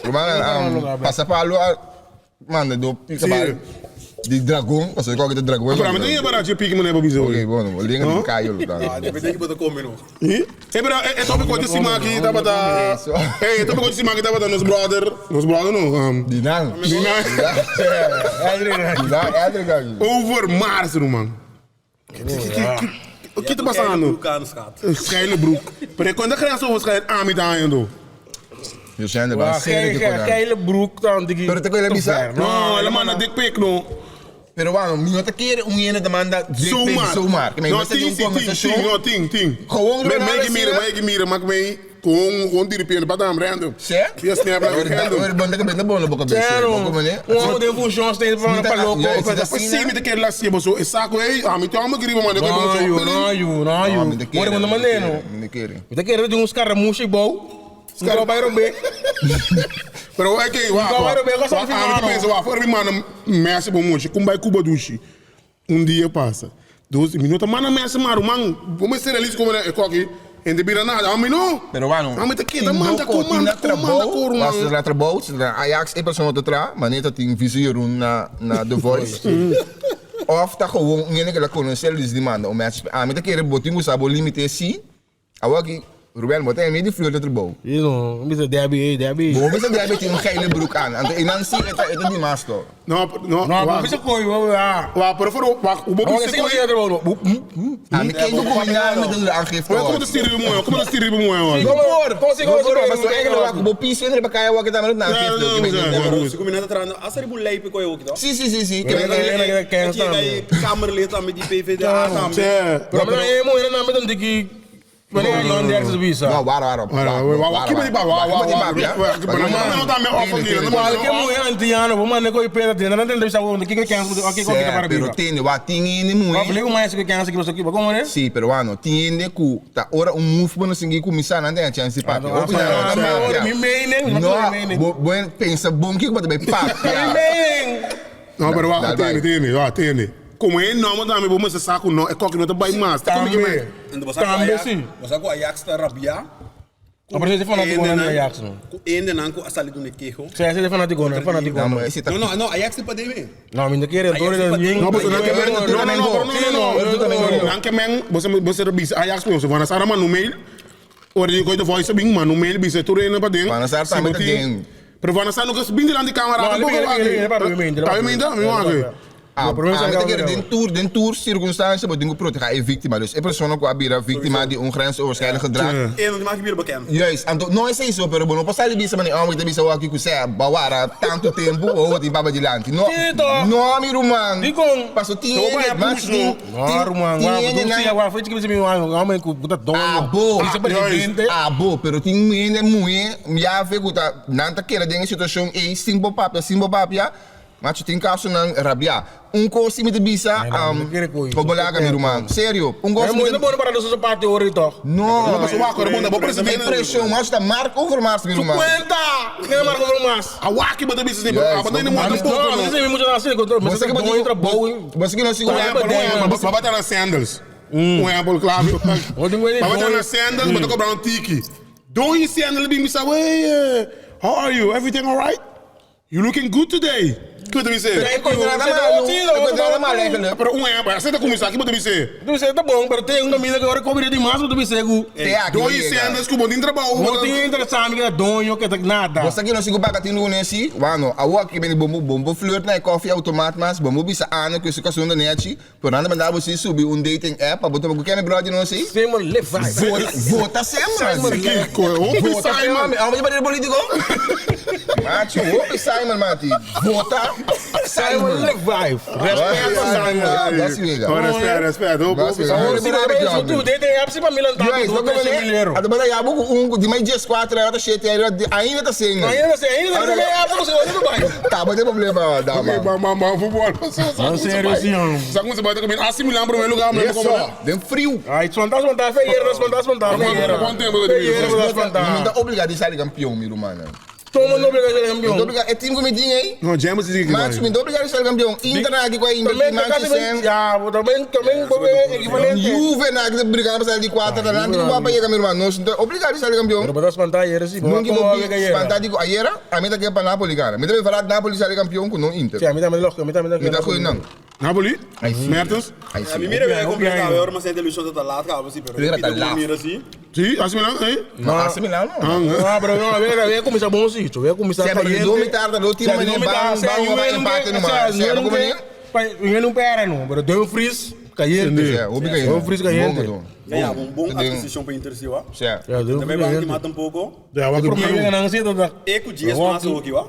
S7: Ruman, pasa palo a manda do pica bal di dragon, pasobra e koke ta dragon.
S3: Pero ami ta yega para haci piki manera pa bisa
S7: Ok,
S3: hoy.
S7: bueno, lenga di cayo lo ta.
S8: Ah, depende di ki bo ta come no.
S3: E pero e topico di siman aki tabata
S7: Eso.
S3: e topico di siman aki tabata nos brother, nos brother no,
S7: Dinan.
S3: Dinan.
S7: Dinan Edric aki.
S3: Over Mars ruman. Ki ta pasando? Geile broek. Pero e konta grens over schijn ami ta hañando.
S7: Yo zijn er wel serie ki konan.
S6: Geile broek dan diki.
S7: Pero te koe bisa.
S3: No, el a manda dick pic no.
S7: Pero wano, mi no ta kere un hende ta manda dick pic
S3: Zomaar.
S7: zomaar. Ke
S3: No,
S7: mester
S3: tin
S7: di un
S3: si, tin,
S7: conversacion.
S3: tin, no, tin, tin.
S7: Gewoon
S3: Me,
S7: Ronaldo
S3: me que mira,
S7: asina?
S3: me que mira, mak me gewoon, gewoon di repente, patam, random.
S7: Sê?
S3: Via Snap, like, random.
S7: Ora banda ke benda bon lo boka bese.
S6: Claro.
S7: Boko mane.
S6: Un homem de função tem
S7: Mi ta-
S6: para louco.
S7: Ja,
S6: para-
S7: is
S3: Pues sí, mi te quiere la siebo, so, e saco, ey, a mi te amo gribo, man,
S6: No, you, no, you, no, you.
S7: No, mi te kere.
S6: Ora, manda
S7: mi te
S6: maneno.
S7: kere, Mi te kere.
S6: Mi ta kere di un scaramuche bou. Scar bai robe.
S3: Pero é que, wak,
S6: Ikaw,
S3: wak,
S6: pero bego sa
S3: wak,
S6: final,
S3: a mi te
S6: no.
S3: pensa, wak, for mi manda Messi bo mochi, kum bai Cuba dushi. Un dia pasa. Dos, mi no ta manda Messi maar, man, bo mester realista como e koki, en te bira nada, a mi no.
S7: Pero bueno,
S3: A mi te keda manda ko, manda ko, manda ko,
S7: Was
S3: man.
S7: na trabou, na Ajax e persoon te tra, maar net dat tin visie Jeroen na na The Voice. Of ta gewoon un hende que la conoce dus die manda un message. Ah, mi ta kere bo tin ku sa bo limite si. Awaki, Ruben, bo ta en medio flirt trabou.
S6: You know, Mr. Debbie, hey, Debbie.
S7: Bo bisa Debbie tin un geile broek aan. Anto enan si eta eta di mas to.
S3: No, no,
S6: No,
S3: wak.
S6: bisa koi, wa.
S3: Wak, pero for, wak, bo
S6: Bo
S3: bisa
S6: bisa
S3: koi.
S6: koi trabou.
S7: Ah, mi ken ku combinar met een aangifte.
S3: Como te stiri mo, como te stiri mo, man.
S7: No por.
S6: Como si-
S7: No
S6: como si-
S7: por, mas eigenlijk wak bo piso en riba kaya wak eta met een aangifte.
S3: No, no, no, no.
S8: Si combinado trando, asa ribu leipe koe ook toch?
S7: Si si si si.
S6: Nee, nee, nee,
S8: Dat je bij Kamerlid aan met die PvdA samen.
S3: Tje.
S6: Pero na emo era na met diki. Wanneer je dertig bisa.
S7: No, waar waar
S3: Waar, waar, waar, kiba di ba, waar, waar, waar, waar, kiba na, maar nou daarmee af van hier, dan
S6: Wala ke mo yan antiano, bo man ko ipera din. Nan den bisa wo kiko cancel, okay ko kita para
S7: Pero
S6: bira.
S7: tende, wa tin ene
S6: Wa
S7: moe.
S6: bele ko mais ko cancel ki ki como ne?
S7: Si, pero ano, tin ku ta ora un move bo no singi kumisa nan ten chance papia.
S6: Ah,
S7: Opo na,
S6: ah, mi mening, mi
S7: No,
S6: mening.
S7: bo bo pensa bom ki ko bay
S6: Mi
S7: papia.
S6: mening.
S3: No, pero wacht,
S7: Daarbij.
S3: tene, tene, ja, tene. Como é não, mas também vamos se saco não, é qualquer nota by mas. Como que
S6: Tambe.
S3: é?
S8: En de
S6: Tambe si.
S8: Was ook Ajax te rabia.
S6: Maar precies fanatico na Ajax no.
S8: Eén en anko asali doen de kego.
S6: Zij zijn fanatico, no, fanatico.
S7: No, maar zit
S8: No, no, no, Ajax te pademe.
S6: No, mi quiere
S8: Ajax
S6: Dori
S8: pa-
S3: No, você não quer
S7: No,
S3: no, no, no, no, no, no. Não quer men, você você bisa Ajax você vai na Sara mano mail. Ora je gooit de voice bing mano mail bisa tu reina pa ding.
S7: Van der Sar tambe ta ding.
S3: Pero van der Sar nog eens binnen aan die camera.
S6: No,
S3: Tampoco
S6: le-
S3: wa.
S6: le- le- le- le- le-
S3: Tá me dá, me wa.
S7: Ah,
S6: pero
S7: ah,
S6: sa-
S7: met keer den tour, den tour circumstância, bo dingo proteger é vítima. Dus e persona ku abira vítima di un grensoverschrijdend gedrag.
S8: Eén, want die maak je weer bekend.
S7: Juist, anto não é isso, pero bo não passa ali bisa mani, oh, que bisa aqui ku se bawara tanto tempo, ou wat baba dilante. No,
S6: Tito.
S7: no, mi rumang.
S6: Di kung-
S7: Paso
S3: Tô vai
S7: tinha, mas
S3: push,
S7: tin,
S3: no.
S6: Ah, Roman,
S7: tin,
S6: wa,
S7: tin,
S6: tu siya, wa, foi que você me wa, homem ku puta dono.
S7: Ah, bo.
S6: Vice-presidente.
S7: Ah, bo, pero tin muhé muhé, ya ve ku ta nan ta keda den e situashon ei sin bo papia, sin bo papia. Macho tin kasonan rabiá. Un kos si mi ta bisa, bo bo laga mi ruman. Serio, un kos mi ta.
S6: Bo no para nos su parti ori tog.
S7: No.
S3: No paso wak ora bo bo presidente.
S7: E preshon, macho ta Mark Overmars mi ruman.
S6: Su kuenta! Kende Mark Overmars?
S3: Awaki bo ta bisa si, pero abo ta hende mucha tampoco no.
S6: No, mi si mucha na si,
S7: Bo sa ki bo bo sa ki no sigurá.
S3: Bo bata na sandals. Un ehempel clave. Bo bata na sandals, bo ta cobra un tiki. Don yi sandal bin bisa, wey, how are you? Everything alright? You looking good today. Ki bo ta bisa?
S7: E kontra ta malu. E kontra ta malu eigenlijk.
S3: Pero un ehempel, asina ta kuminsá, ki bo ta bisa?
S6: Bo ta bisa ta bon, pero te un kaminda ku ora kobi di mas bo ta bisa ku.
S7: Te aki
S3: Don yi sandals ku bo tin trabou.
S6: Bo tin interesá mi ku ta doño ke ta nada.
S7: Bo sa ki nos sigu baka tin lunes si? Wano, awor aki bini bo bo flirt na e koffie automaat mas, bo bo bisa Ana ku e su kason ta nechi, Pero nan ta manda bo si subi un dating app pa bo tuma ku ken mi brother no si?
S6: Simon Levi.
S7: Vota Simon.
S3: Kiko hopi
S7: Vota
S3: Simon.
S7: Simon. Amo di partido politico? Macho hopi Simon mati. Vota
S6: Simon
S7: Simon.
S6: Levi. Respeto Simon.
S7: Basi wega.
S3: Oh, respect, respect. Hopi
S7: Basi
S3: hopi
S7: wega.
S3: Simon.
S6: Si bo su tu dating app si pa mi lanta
S7: Juist,
S6: ku
S7: loke
S6: dos
S7: mene,
S6: mil euro.
S7: a ta bata yabu ku un ku di mai 14 era ta 7 era ainda ta single.
S6: Ainda ta ainda ta dating app ku se ora bai.
S7: Taba tin problema dama.
S3: Ok, ban ban ban futbol.
S6: No serio si hombre.
S3: Sa como se bai ta comiendo AC Milan primer lugar,
S7: Yes, so, den friu.
S6: Ay, espanta, espanta, fe hierro, espanta, espanta, fe hierro.
S3: Cuánto tiempo que te
S6: Fe hierro,
S3: vives?
S6: espanta.
S7: Mi no ta obliga di sali campeon, mi rumannan.
S6: Toma no obliga di sali
S7: Mi
S6: campeon.
S7: ta obliga, e team ku mi tin ei.
S3: No, James is iki
S7: Macho, mi ta obliga di sali campeon. Inter na aki ku a inverti manchi sen.
S6: Ya, bo también, también, bo equivalente.
S7: Juve na aki ta briga pa sali di cuatro, Atalanta ku pa yega, mi ruman. Nos no ta obliga di sali campeon.
S6: Pero bo ta espanta ayer si.
S7: Nunca bo bi spanta di ku ayera, ami ta ke pa Napoli gana. Mi ta prefera Napoli sali campeon ku no Inter.
S6: Si, ami tambe lógico, ami tambe
S7: Mi ta gooi nan.
S3: Napoli?
S7: Ai si.
S3: Mertens?
S7: Ai si.
S8: Mi mira bem complicado, ora mas a televisão tá laat cabo si, pero
S7: Era
S8: pita
S7: tá
S8: como
S7: laat.
S8: mira si.
S3: Si, AC Milan, eh?
S7: No, AC Milan no.
S6: No, pero no, a ver, a ver, comienza bon si, a ver, comienza
S7: Si, pero do mi tarda, do tira mané, bang, bang, bang, empate nomás. Si, pero como nem?
S6: Ninguém não pera não, pero Dumfries caliente.
S7: Si, hopi caliente.
S6: Dumfries caliente.
S7: Bom,
S8: Ja, un bom aquisição para Inter si, wa.
S7: Si.
S6: Ja,
S8: Também
S6: Dumfries
S8: vai que
S6: caliente.
S8: mata um pouco.
S3: Ja, wat
S6: Problema não se tá.
S8: E com dias mais aqui, wa.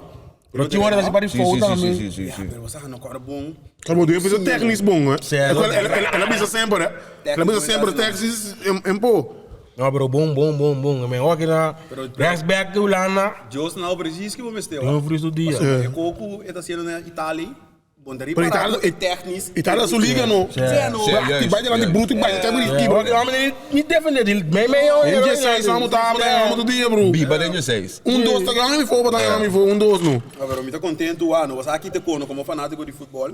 S6: Pero tinha hora da pari
S7: Si,
S6: foto
S7: si, si,
S6: também.
S7: si, si, si.
S8: Pero você não corre bom.
S3: Como doe is technisch bom, hè?
S6: Sim,
S3: Ela bisa sempre, hè? Ela bisa sempre technisch en po.
S6: No, pero bom, bom, bom, bom. Me aqui na rechts back do Lana.
S8: Deus não precis que vou mester, wa.
S6: Dumfries do dia.
S8: E coco está sendo na Itália. Bom, daí
S3: Pero Itália,
S8: técnico.
S3: Itália su liga no.
S7: Si, juist,
S3: Vai lá de bruto, vai até bonito.
S6: Homem, me defender dele. Meio, meio.
S3: Em 16 vamos tá, vamos do dia, bro.
S7: Biba den 16.
S3: Um, dois, tá ganhando me for, tá ganhando me for, um, dois, no.
S8: Ah, pero mi ta contento, wa, no, você aqui te cono como fanático de futebol,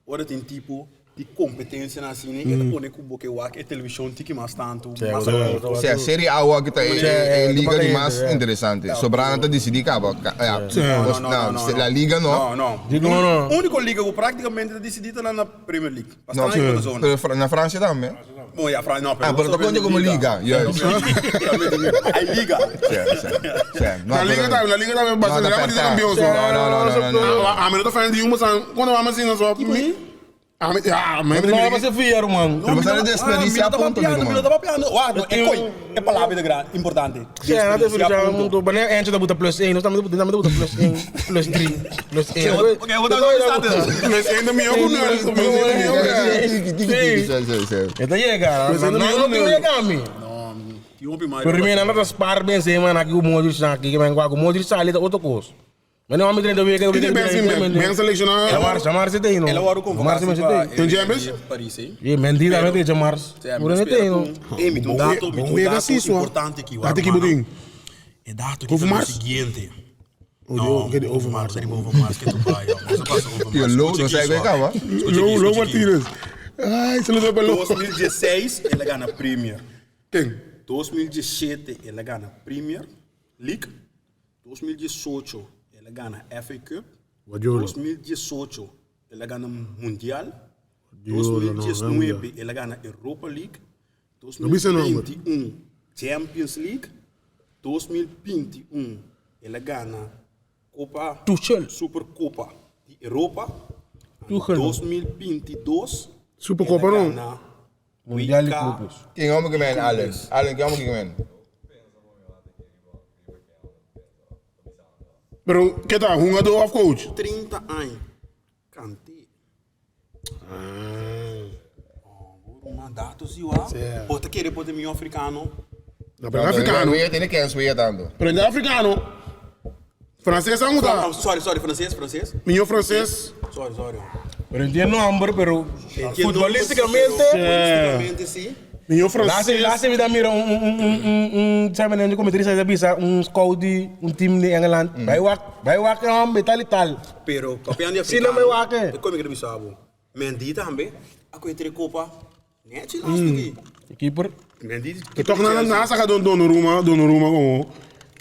S8: ora tem tipo de competência na cine, que te pone com boque wa, que televisão tiki mais tanto, mais
S7: Si, a Serie A aki ta e liga di mas interesante. Sobrana ta decidi caba. Ja,
S8: No, no, no, no,
S7: La Liga no.
S8: No, no.
S6: Digo, no.
S8: Único liga que praticamente tá decidida lá na Premier League.
S7: No,
S8: Bastante na zona.
S7: pero na Francia tambe.
S8: Bom, ja, Fra no,
S7: Ah, pero ta conta como liga. Juist.
S8: A liga.
S7: Si, si, si. No,
S3: La liga
S7: pero-
S3: tá, la liga tá,
S7: No,
S3: Barcelona
S7: ta
S3: tá
S7: apertá.
S3: campeão,
S7: No, no, no, no, no, no.
S3: A mim não tá falando de uma, sabe? Quando vamos assim, nós vamos. A mim, ah, mas
S6: Não, vai ser fiero, mano.
S7: Pero você desperdicia ponto, meu
S8: Não
S7: irmão.
S8: tava piando. Uau, é coi. É palavra de grande, importante.
S6: Sim, nada de mundo. Mas nem antes da botar plus 1, nós estamos botando plus 1, plus 3, plus 1.
S8: Ok, vou dar um instante.
S3: Mas ainda me eu não,
S7: Tiki, tiki, tiki, si, si, si.
S6: Então chega,
S3: Mas ainda
S6: não
S3: me
S6: não
S3: eu não.
S6: chega a mim. Pero primeiro nada spar bem sem mano aqui o Modric aqui, que vem com o Modric sai da outra coisa. Mas não me treino weken,
S3: E bem assim, bem selecionado.
S6: Jamar, Jamar se tem não.
S8: Ela era
S6: Jamar se
S8: convocado
S6: tem.
S3: Tem James?
S8: Paris, hein?
S6: E Mendy também tem Jamar. Por não tem não.
S8: Ei, me um dato, me
S3: Bom,
S8: um
S3: wega
S8: dato
S3: assim, só.
S8: importante aqui.
S3: Date aqui, Budinho.
S8: É dato que
S3: Overmars?
S8: é o seguinte.
S3: Oh, que de Overmars.
S8: Não, Overmars, que tu vai. Você passa Overmars.
S7: Yo, low, não sai bem, calma.
S3: Lou, Lou Martínez. Ai, se não para Lou.
S8: 2016, ele ganha Premier.
S3: Quem?
S8: 2017, ele ganha Premier League. 2018, ele ganha FA Cup.
S3: Guardiola.
S8: 2018, ele ganha Mundial.
S3: Guardiola, não,
S8: 2019, ele ganha Europa League.
S3: Não me sei não,
S8: 2021, Champions League. 2021, ele ganha Copa
S6: Tuchel.
S8: Supercopa de Europa.
S6: Tuchel.
S8: 2022,
S3: Supercopa
S8: ele
S3: não.
S8: ganha
S6: Mundial de
S8: WK
S6: Clubes.
S7: Quem homem que man, Allen? Allen, quem homem que man?
S3: Pero, que tá? Jogador of coach?
S8: 30 anos. Cantei. Ah. Oh, mandato si wa. Bota querer botar meu africano.
S3: Não, pero é africano.
S7: Não, tem que answer tanto.
S3: Pero é africano. Francês, vamos
S8: Ah,
S3: tá.
S8: sorry, sorry, francês, francês.
S3: Minho francês.
S8: Sorry, sorry.
S6: Pero no tin nomber, pero futbolísticamente.
S8: Futbolísticamente sí.
S3: Mihó
S6: Laatste,
S3: franses.
S6: laatste mi dan mira un un un un un un sabe nem comentarista da bisa un scout di un team di Engeland. Bai wak, bai wak hombre, tal y tal.
S8: Pero papiando di
S6: Si no
S8: africano.
S6: me wak, eh.
S8: E come che bisabo. Mendy tambe. A quei tre copa. Net laatste die.
S6: Keeper.
S8: Mendy.
S3: E toch na na saka don Donnarumma, Donnarumma como.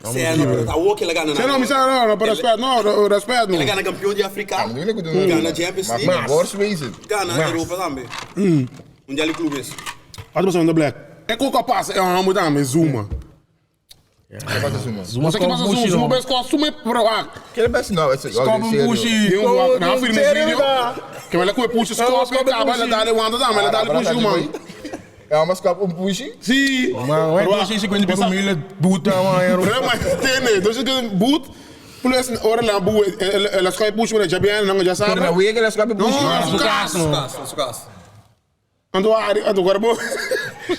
S8: Sì, no, pero ta que la gana.
S3: Sì, no, mi sa no, no, pero respet, no, no, respet no.
S8: La gana campeão de África.
S7: Ah, maar ik doe
S8: Gana Champions
S7: Maar
S8: League.
S7: worst wezen.
S8: Gana Europa tambe. Mundial de Clubes.
S3: Wat was on the black? Ik ook al pas, eh, moet aan met Zuma.
S7: Wat is het,
S6: Zuma
S3: Mas aqui passa Zuma, Zuma best com Zuma pro ah.
S7: Que best nou, het is
S6: Stop een pushi.
S3: Tem um na firme
S6: Sério,
S3: vídeo.
S6: tá?
S3: Que vai lá com o push
S6: Não,
S3: score,
S6: scope
S3: tá, vai lá
S6: push.
S3: dar wanda dá, vai lá dar push man.
S7: Ja, maar skap een pushi.
S3: Sim.
S6: Man, wij doen 50 mil boete, man.
S3: Pero mas tem, dus ik boot plus ora lá bu, ela scope push maar já bem, não já
S7: Voor
S3: sabe.
S7: een week, dat skap een pushi.
S3: Não,
S6: Su
S3: su
S6: casa, no.
S8: Su casa.
S3: Ando ari, ando guarbo.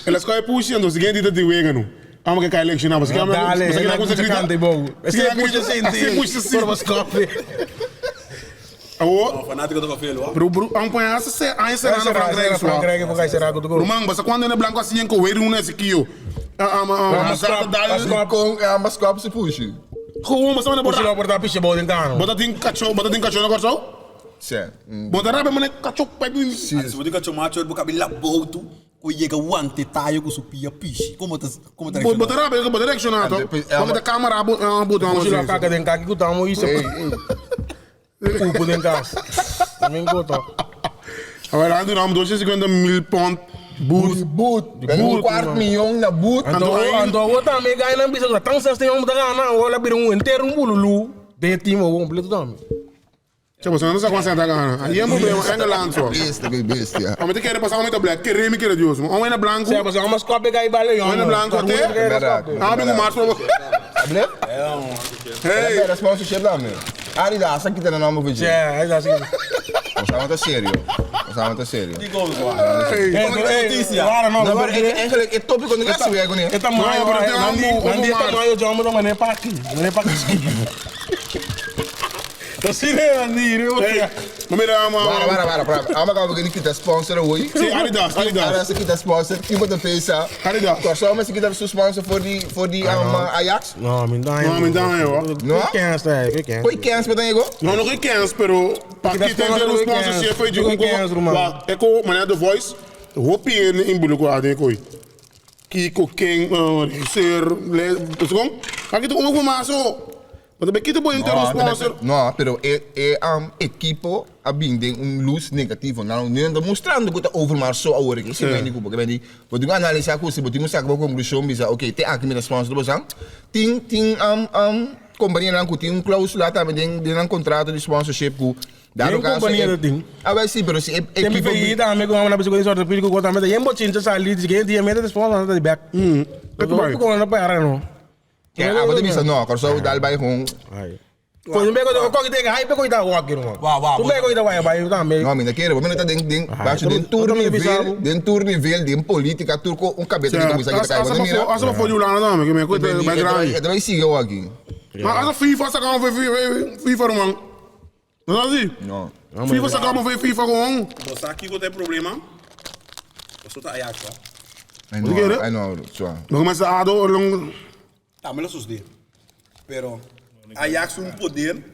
S3: Ela scope push ando seguinte de wega no. Amo que cai election, mas que
S6: Dale,
S3: mas que
S6: não
S3: não
S6: canta, bom.
S3: Esse
S6: Esse puxa sem
S3: Esse puxa sim.
S6: Por was coffee.
S3: Awo,
S8: Fanático do Fafelo, ó.
S3: bro, bro, ang põe essa se, aí será na Frankrijk só.
S6: Frankrijk, vou cair será que eu tô
S3: Romang, basta quando é branco assim, com o um nesse aqui, ó. Ah, ah, ah, ah,
S7: Kon, ja, maar skap ze pushi.
S3: Gewoon, mas não
S6: Puxa
S3: bota.
S6: lá porta piche bom dentro.
S3: Bota tem cachorro, bota tem cachorro na corso?
S7: Sim.
S3: Bota rabe, mano, cachorro, pai.
S8: Se você cachorro macho, ele cabelo boto, com chega um taio com supia piche. Como tá como tá?
S3: Bota rabe, bota direcionado. Como da câmera, bota uma
S6: Puxa lá caca dentro que tamo isso.
S7: Ei, ei.
S6: Upo dentro casa. Também gosto.
S3: Agora, ando não, 250 mil pond boot.
S7: Boot. Ben een kwart miljoen naar boot.
S6: Ando ando o também ganha na bisa, tão só tem um da gana, olha bira um inteiro um bululu. De time o completo também.
S3: Tchau, você não sabe quanto tá ganhando. Aí é um problema, Engeland só.
S7: Beest, ik beest, ja.
S3: Maar ik quero passar um black, que remi que Deus. Um é branco,
S6: Sim, mas é uma scope que bale,
S3: um é branco até. Ah, bem o Márcio.
S7: Alsjeblieft.
S3: Hey,
S7: Dat is sponsorship dan, man. Adidas, ik heb een naam voor je.
S6: Ja, hij is assim.
S7: We zijn wat serio. We zijn wat serio.
S3: hey.
S6: Ei, Waar não,
S7: Nou, maar ik- eigenlijk, het topic kon ik echt zo werken, nee.
S6: É tamanho,
S3: Não, pero tem
S6: não,
S3: um-
S6: não,
S3: um
S6: é
S3: mar.
S6: tamanho de homem, não é paqui, não é paqui. Tá se levando,
S3: Hey, maar mira,
S7: Waar,
S3: maar.
S7: waar, waar, waar. Allemaal gaan we niet de sponsor, hoor.
S3: Sim, Adidas, Adidas.
S7: Adidas ik de sponsor. Iemand een pesa.
S3: Adidas.
S7: Corso, maar ik de sponsor voor die, voor die um, Ajax.
S6: Não, me dá.
S3: Não, me dá, hoor.
S7: No?
S6: Que cansa, é, que cansa.
S7: Koi kans met een ego?
S3: Não, não kans, pero pa
S6: Kita
S3: que tem ter um
S6: sponsor,
S3: sponsorship foi de
S6: Não
S3: um
S6: kans, Romano.
S3: Wa, eko, mané The Voice, hopi in in buluko ade koi. Kiko King, regisseur, le, sko? Aqui tu como maso. Maar dan ben ik ter um sponsor.
S7: No, pero e, e um, equipo a binding um luz negativo. Nou, nu dan mostrando que over maar zo ouder ik. Ik ben niet goed, ik ben niet. We doen analyse aku, se botinho saco conclusão bisa, oké, te aqui me sponsor do bosang. Ting ting um um companhia lang ku ting um cláusula também den den um contrato de sponsorship ku.
S6: Tem companhia dat ding.
S7: Ah, wij sim, pero se
S6: Tem
S7: equipo
S6: PVI também com uma pessoa que sorte pediu com também. Tem bochincha sali, de que dia meta sponsor da back.
S3: Dat
S6: Eu tô com na para não.
S7: Ja, ah, wat is dat nou? Corso daarbij gewoon.
S6: Quando me go ko que hype ko ita walk irmão.
S8: Wá, wá,
S6: Tu me ko ita vai vai também.
S7: No, mina quero, mina tá den den, baixo den
S6: todo- todo mundo
S7: tournivel,
S6: sabe.
S7: den tournivel, den política turco, um cabeça que começa a
S3: Asa
S7: gritar, mira.
S3: asa foi Julana também, que me coisa mais grande.
S7: É também siga aqui.
S3: Maar asa FIFA sa kan FIFA FIFA man. Não é assim?
S7: Não.
S3: FIFA sa kan FIFA gewoon.
S8: Você aqui que tem problema. Você tá Ajax, ó.
S7: I
S3: Wat ik
S7: know, I know, zo.
S3: Nog maar ze ADO long
S8: Tá, mas sus Pero Ajax um poder.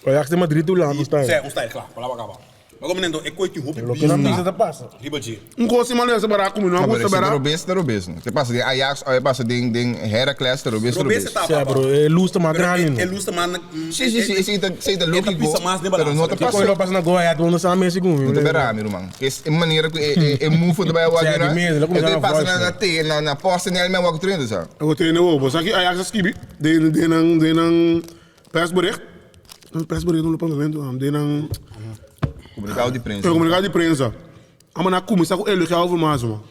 S6: Ajax de Madrid do lado está.
S8: Sim, um style, claro. Palavra acaba. Mas como nendo, é coisa que roupa
S6: Lo que não precisa da passa.
S8: Riba de.
S3: Um gosto maar lesa bara como não
S7: Maar
S3: gosto
S7: is
S3: bara.
S7: Robes, de Robes. Você passa de Ajax, aí passa de de Heracles, de Robes, de
S8: Robes
S7: Robes.
S8: tá.
S6: Sim, bro, é luz tá mais grande.
S8: É luz tá mais.
S7: Sim, sim, sim, sim, sim, é lógico.
S8: pisa mais de
S7: Pero não
S8: balança.
S7: te
S6: Quando
S7: passa.
S6: eu passo na Goiás, todo mundo sabe mesmo segundo.
S7: Não te berra, meu irmão. É maneira que é é move do bairro
S6: Sim,
S7: agora.
S6: de mesmo, ele começa
S7: Ele
S6: na
S7: passa
S6: voz,
S7: na
S6: né?
S7: na T, na na posta nele mesmo aqui treino, sabe?
S3: Eu treino o você aqui Ajax skibi. De de nang de nang persbericht. Een persbericht no parlamento, de nang
S7: Comunicado de prensa.
S3: comunicado de prensa. Ama na começar com ele que over mais man.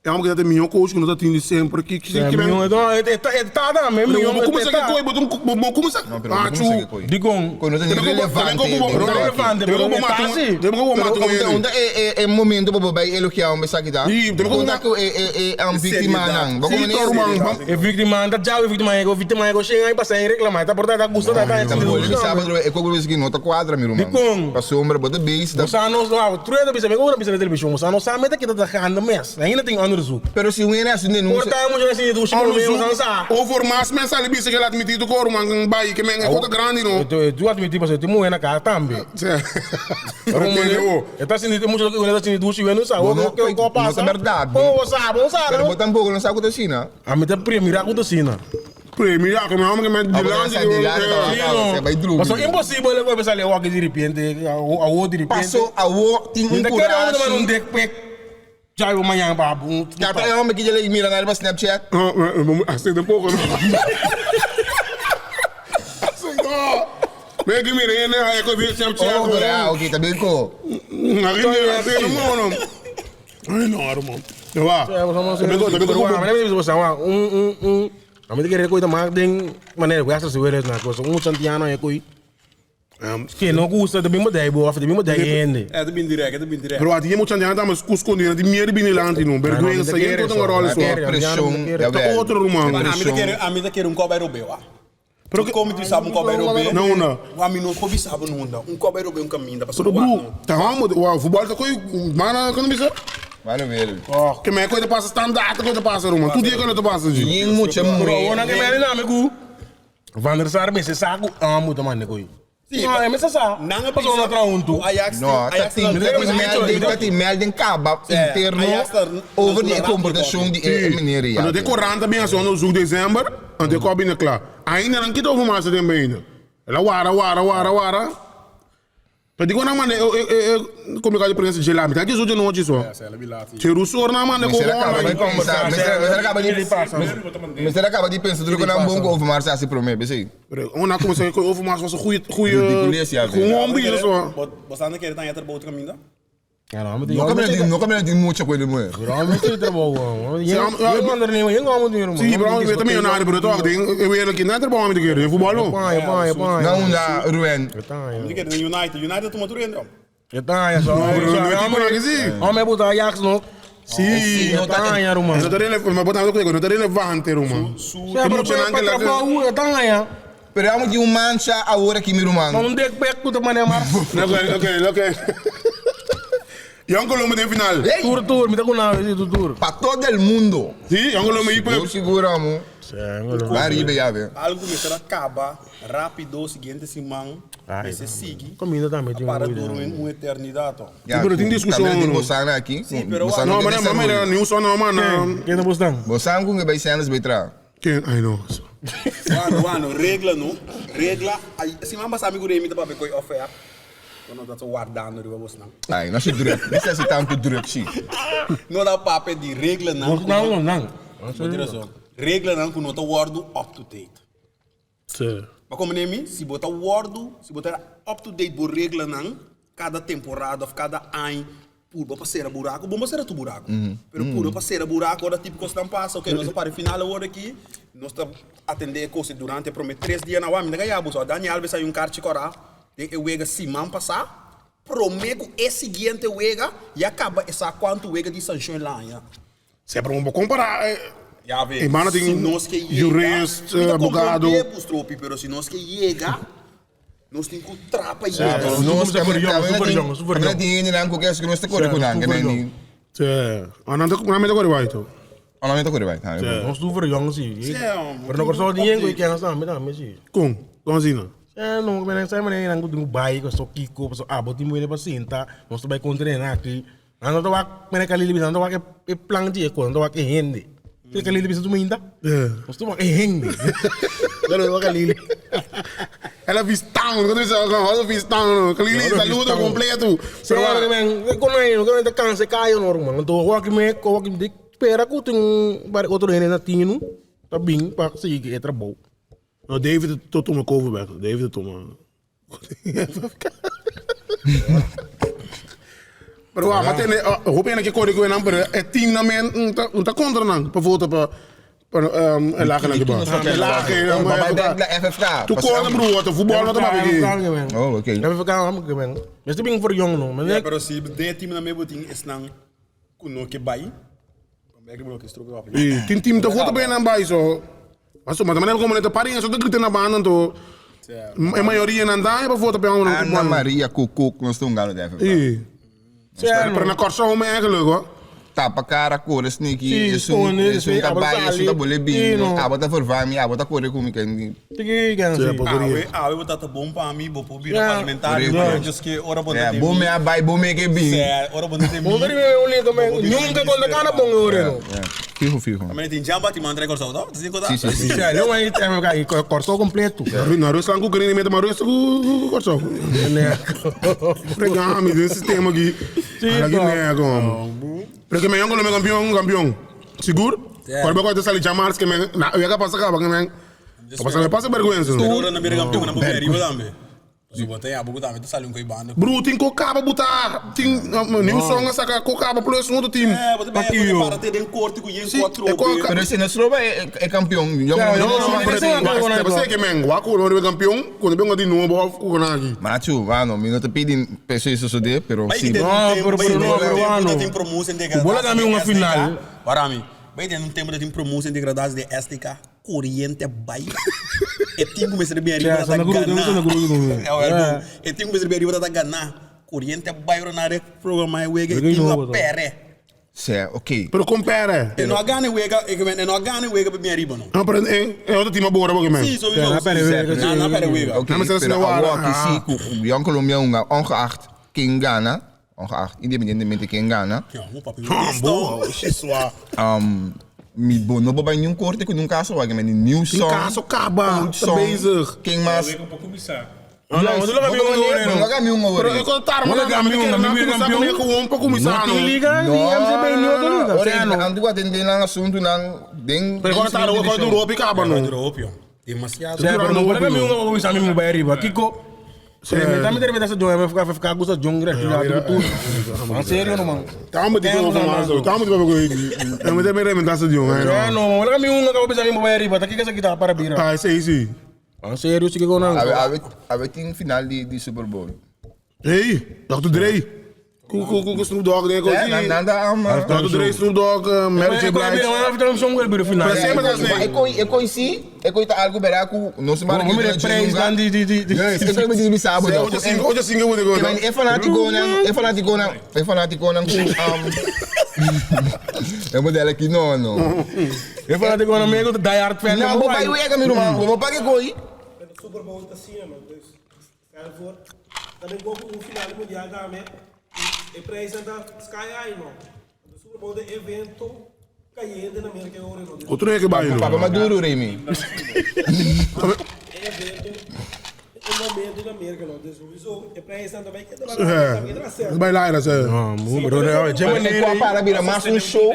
S3: E homber ta e mihó coach ku nos a tin di semper. Ki ki ki men.
S6: No, e ta e ta tambe
S3: Pero
S6: mihó.
S3: bo kuminsá
S6: E
S3: ke
S6: ta.
S3: koi, bo ta bo kuminsá
S7: No, pero bo
S3: machu.
S7: kuminsá ke koi.
S6: Dikon?
S7: Koi no ta ni relevante.
S3: Pero
S6: No relevante,
S3: Pero
S6: pero
S3: bo
S6: e ta
S3: mata un,
S6: si.
S3: pero bo
S7: Pero
S3: mata un
S7: unda
S3: hende.
S7: unda e e e momento pa bo bai elogiá un esaki ta?
S3: Sí, pero
S7: Unda
S3: unda
S7: ku e e e um, víktimanan. Bo
S3: Sí,
S7: komo
S3: to ruman. Bam.
S6: E víktima ta djawe, e víktima e víktima e shen ai pasa e reklamá. E ta por ta ta gusta ta ta
S7: Ta boli mi sabe e koko esaki no ta kuadra mi ruman.
S6: Dikon?
S7: Pasobra bo ta base ta
S6: Bo sa nos no, tur e ta bisa, mi komo ta bisa na televishon, bo sa nos sa meta kita ta ganda mes. Ainda tin onderzoek.
S7: Pero si un hende hasi un denuncia.
S6: Por ta mucha hasi dushi por menos
S3: Onderzoek
S6: an sa.
S3: over mas men sali bisa ke el admiti tu kor man bai ke men e kota grandi no.
S6: Tu admiti pasobra tin muhe na kasa tambe.
S3: Pero tende bo.
S6: E ta sinti mucha loke ta sinti dushi wenu sa.
S7: Bo no,
S6: Ke ko
S7: no
S6: pasa.
S7: ta berdad.
S6: Bo sa, bo sa.
S7: Pero bo tampoco no sa ku ta asina.
S6: Ami ta premira ku ta asina.
S3: Premira ke men homber ke men
S7: Abo
S3: dilanti
S7: ta sa dilanti ta wak awe, se bai drumi.
S6: Pasobra imposibel e ku sali awor di repente, awor di repente.
S7: Paso awor tin un
S6: Mi ta kere homber ta manda un
S7: kurashi.
S6: dick pic. Djai bo mañan pa bo.
S7: Tata e homber ki dje lei mira na riba Snapchat.
S3: No, así tampoco no. Así no. Ve que mira, yende haya ko vi Snapchat.
S7: Oh, pero ah, ok, ta bien ko.
S3: Aquí mira, así no, no. Ay, no, hermano. Ya va.
S6: A mi ta kere koe ta mak den manera westers weres na cosa. Un santiano e koe. Ke no gusta ta bin bodei bo of ta bin bodei hende.
S8: E ta bin direct, e ta bin direct.
S3: Pero ati ye mucha anda mas kuscondi, di miedo bin dilanti no. Vergüenza, ye no ta rol so.
S7: Presión,
S3: Ta otro ruman.
S8: A mi ta kere, a mi ta kere un koba europeo ah.
S3: Pero
S8: Pero como tu sabe un koba europeo?
S3: No, no.
S8: A mi no kobi sabe nunda. Un koba europeo un caminda pa
S3: Pero bro, ta hamo, wow, voetbal ta koi, mana, kono bisa?
S7: Mano ver.
S3: Ke me koi te pasa standaard koi te pasa ruman. Tu dia koi te pasa ji.
S7: Yin mucha
S6: Pero
S7: muhe.
S6: awor nan ke meri na mi ku Van der Sar mester sa ku amo ta manda koe.
S8: Sí,
S6: No, e mester sa.
S8: Nan a
S6: Pasobra
S8: bisa
S6: nan traha huntu.
S8: Ajax
S7: No, ta
S8: Ajax
S7: tin, ta tin melding, ta tin melding kaba interno
S8: Ajax ta
S7: over di e
S8: na
S7: komportashon di e meneer ya.
S3: Anto de korant a bin hasi onderzoek december, anto e kò bini kla. Ainda nan kita overmaatse den benen. El a wara, wara, wara, wara. Pero dico nan manda e e e comunicado di prensa dje la mitad dje nochi so. Dje rusor nan manda
S7: Mester a
S3: con
S7: kaba di
S3: online.
S7: pensa, mester mester a kaba di mester a kaba di pensa tur ku nan bon ku Overmars a hasi promé, p'esei.
S3: Pero una como se cu Overmars was een goeie goeie
S7: Ridiculez, ja,
S3: goeie hombre so.
S8: Bo bo sa nan kere tan yeter boter kaminda?
S7: No kabina di no kabina di mucha ku e muher.
S3: Sí, bro, ik weet het miljonario, bro, toch? Ding, ik weet het niet, trabou mi te kere, voetbal no.
S7: Na unda Ruen.
S8: Mi kere den United, United tuma tur hende.
S3: No, bro, no tipo na sí.
S6: Homem buta Ajax no.
S3: Sí.
S6: No ta ganha, ruman.
S3: No ta relevante, maar bota no ta relevante, ruman.
S6: Sí, pero pa trabou, ta ganha.
S7: Pero amo di un mancha awor aki mi ruman.
S6: Maar un dik pek ku ta mané maar.
S3: Oké, oké, oké. Jan Colombo den final.
S7: Hey!
S6: Tur tur, mi ta ku na tur tur.
S7: Pa todo el mundo.
S3: Sí, Jan Colombo hier.
S7: Sigur sigur amo. Ba riba ya be.
S8: Algo mester a kaba rapido siguiente siman mester sigui.
S6: Comida tambe tin.
S8: Para dura un eternidad to.
S7: Ya,
S3: pero tin discusión,
S7: Tambe tin
S3: no?
S7: bosana aki.
S8: Sí, pero
S7: Bosana
S3: No,
S7: tin
S3: maar maar maar
S7: desarrollo.
S3: nieuws no man.
S6: Ken ta bostan?
S7: Bosana ku bay Sanders bay tra.
S3: Ken, I know.
S8: Wano, wano, regla no. Regla. Ay, siman basa mi gure mi ta papia koi off air. No dat guardando riba bosnan.
S7: Ai, no si druk. No si tanto druk si.
S8: No da papia di regla nan.
S6: Nan nan.
S8: Regla nan ku no ta wordo up to date.
S3: Sí.
S8: Maar como nemi, si bota wordo, si bota up to date bo regla nan, cada temporada of cada ano, puro pa ser buraco, bom ser tu buraco. Pero puro pa ser buraco, ora tipo coisa não passa, ok, nós para final agora aqui, nós tá atender coisa durante promet três dias na wami, nega ya buso, Daniel Alves aí um carte corá, de e wega simão passar, promego e seguinte wega e acaba essa quanto wega de sanção lá, ya.
S3: Sempre um comparar.
S8: Ya ve.
S3: E mano tem
S8: si nós que llega,
S3: jurist,
S8: mira,
S3: abogado.
S8: comprende, Bustropi, pero si nós que llega, nós tem que trapa e
S6: pero-
S7: Nos
S6: Super jong, super jong, super
S7: Tambe
S6: jong.
S7: tin hende nan ku kes ku nos ta kore ku nan, ke nan ni.
S3: Sí. Ananda na me agora vai to.
S7: Ana me ta kore bai.
S6: Nos super jong si.
S8: Sí,
S6: Pero no corso di yengo que nós tambe tambe si.
S3: Com, com assim não.
S6: É, não, mas não sai não com bai, com só Kiko, só ah, botim muito para sinta, nós vai com treinar aqui. Não tô wa, mas aquele ali não tô wa que plan de eco, não tô wa que rende. Tem aquele ali tu minda.
S3: É.
S6: Nós tô wa que rende. Não tô aquele ali.
S3: Ela vistão, quando você roda vistão, aquele saludo completo.
S6: Pero agora que men, com aí, não que cansa caio normal. Não tô wa que me, wa que me espera que tem um outro rende na tino, tá bem para seguir é trabalho.
S3: No, David tot toma Koverberg. David toma. Pero wa, ma tene, hopi hende ke kore ku nan, pero e team nan men un ta kontra nan pa vota pa pa e lagen nan ke ba. E lagen,
S7: Oh, ba bai bek na FFK.
S3: Tu kontra broer, te voetbal no ta papia ki.
S7: Oh, oké.
S6: FFK amo ke men. Mester bin for jong no.
S8: Ja, pero si den e team nan men bo tin esnan ku no ke bai.
S3: I tin team ta vota pa nan bai so. Paso ma ta manera como nan ta pari so ta grita na banda anto e mayoria nan ta pa vota pa nan.
S7: Anna Maria Koekkoek nos ta hungando den FFK.
S3: I. Pero na Kòrsou me eigenlijk hoor.
S7: Tapa kara kore sniki
S6: Sí,
S7: esun
S6: pone,
S7: esun
S6: sí,
S7: ta
S6: abo
S7: bai
S6: sali.
S7: esun ta bole bin
S6: Sí, no.
S7: abo ta vervang mi abo ta kore ku mi ken
S6: Tiki ken
S3: Sí,
S6: sí.
S3: porqueria.
S8: Awe, awe bo ta bon pa mi, bo por bira
S6: Ja.
S8: parlamentario,
S7: Correcto.
S8: pero just que ora bo
S7: Yeah,
S8: ta
S7: bo me a bai bo me ke bin
S8: Sí, ora bo ta mi.
S6: Bo riba un liga men. Nunca konta kana bon ore no.
S7: Yeah, Fijo fijo
S8: Maar tin jamba ti mandre corso, no? Tin ko
S7: Sí, sí, sí.
S6: Sí, no hay FFK Kòrsou kompleto.
S3: Na Rusland ku kere mete ma Rusland ku Kòrsou. Fregami den sistema aki. Ala ki nega homo. Pero ke men yonko lo men kampion kampion. Sigur? Ora bo ta sali djamars ke men na wega pasa kaba ke men. Pasa me pasa bergwensa.
S8: Pero ora na bira kampion na bo riba tambe. So bo ta ya bo tambe ta sali un koi banda.
S3: Bro, tin ko kaba buta tin new song a saka ko kaba plus un otro team.
S8: Eh, bo ta bay bo para te den korte ku yen
S3: Si,
S8: cuatro.
S3: e ko-
S7: Pero si no stroba e e kampion yo
S6: Ja,
S7: no
S3: No,
S6: no,
S3: no, pero
S6: no, no, no,
S3: te pasa ke men wak ku no kampion ku no bengo di nobo of ku na aki.
S7: Macho, mano, mi no te pidi peso eso sode, pero
S8: Bay
S7: si.
S8: tem
S6: No,
S8: tempo,
S6: pero-
S8: bay
S6: pero
S8: tem
S6: no, pero
S8: tempo
S6: ano.
S8: dat tem promoção de
S6: Bola kami uma final.
S8: Para mim. Bay tem um tempo dat tem promoção de degradação de STK. Corriente bay. E time começa a bem arriba
S6: Ja,
S8: da
S6: sa na grupo,
S8: Gana.
S6: sa na grupo,
S8: É, o
S6: Ja.
S8: E time começa a bem arriba da Gana. Corriente bay na re programa e wega e
S6: Wega
S8: time
S6: novo,
S8: la pere.
S7: Se, ok.
S3: Pero compare.
S8: E no gana wega, e que no gana wega bem arriba no.
S3: No, pero é outro time agora, porque men.
S8: Sim, sowieso.
S6: Ja, na pere wega,
S8: Na na pere wega.
S7: Ok,
S3: Nou, maar ze
S7: pero
S3: is nou
S7: awor
S3: waar.
S7: que si ku Jong Colombia unga ongeacht ken gana, ongeacht independientemente ken gana,
S8: Ja, mo papi.
S3: Boa, swa.
S7: mi bo no bo bai nenhum corte ku num caso wa que men new
S3: Tem
S7: song.
S3: caso kaba,
S7: old
S3: tá
S7: song,
S3: bezig.
S7: Ken mas.
S6: No, no, no lo kami un ore
S7: No
S6: no.
S7: lo kami un
S3: Pero
S7: ore.
S3: eu contar,
S6: Wala
S3: mano,
S6: kami un,
S3: na
S6: kami
S3: começar
S6: campeão.
S3: comigo gewoon para começar,
S6: No
S3: no.
S6: liga, ni MCB ni outro liga.
S7: Ore,
S6: Sea no.
S7: andu atende lang assunto nang den.
S3: Pero agora tá, agora do Europa acaba, no.
S8: Europeu. Demasiado.
S6: Sea, pero no wala kami un começar mi bay riba. Kiko. Se me também deve essa jong FFK FFK gusta jong re tu tu. Man serio no man.
S3: Tá muito de novo, mas tá muito de Eu me dei rementação de um,
S6: Sea
S3: né?
S6: no, wala kami un começar mi bay riba. Taki kasi kita para bira.
S3: Ah, esse aí sim.
S6: Man serio sige ko nang.
S7: Awe awe awe tin final di di Super Bowl.
S3: Hey, Dr. Dre. Ku ku ku Snoop Dogg, né?
S7: É, na- nada ama.
S3: Dr. Dre, Snoop Dogg, Mary J. Blige.
S6: Final.
S3: Pero sempre das
S7: Ma e coi e coi si, e coi ta algo beraku, não se
S6: Bom, vamos ver prijs dan die die die die.
S7: Yes, e coi me di sábado.
S3: Hoje sim, hoje sim eu vou
S7: Que
S3: dizer.
S7: men e fanatico nang, e fanatico nang, e fanatico nang ku um Eu modelo aqui no no.
S6: Eu falo com um amigo do Die Hard fan.
S7: Não, vou pai o ega mi irmão, vou pagar coi.
S5: Super Bowl tá assim, mano. Dus, stel voor, dat ik ook een finale mundial daarmee. E prijs dat sky high, no. De Super Bowl de evento cayendo na América hoor, no. Dus
S3: Outro é que vai,
S7: Papa Maduro Remy.
S5: evento een momento na América, no. Dus sowieso, e prijs dat bij que
S3: É. Vai lá, era sério.
S6: Ah, bro,
S7: E qua para bira mais um show.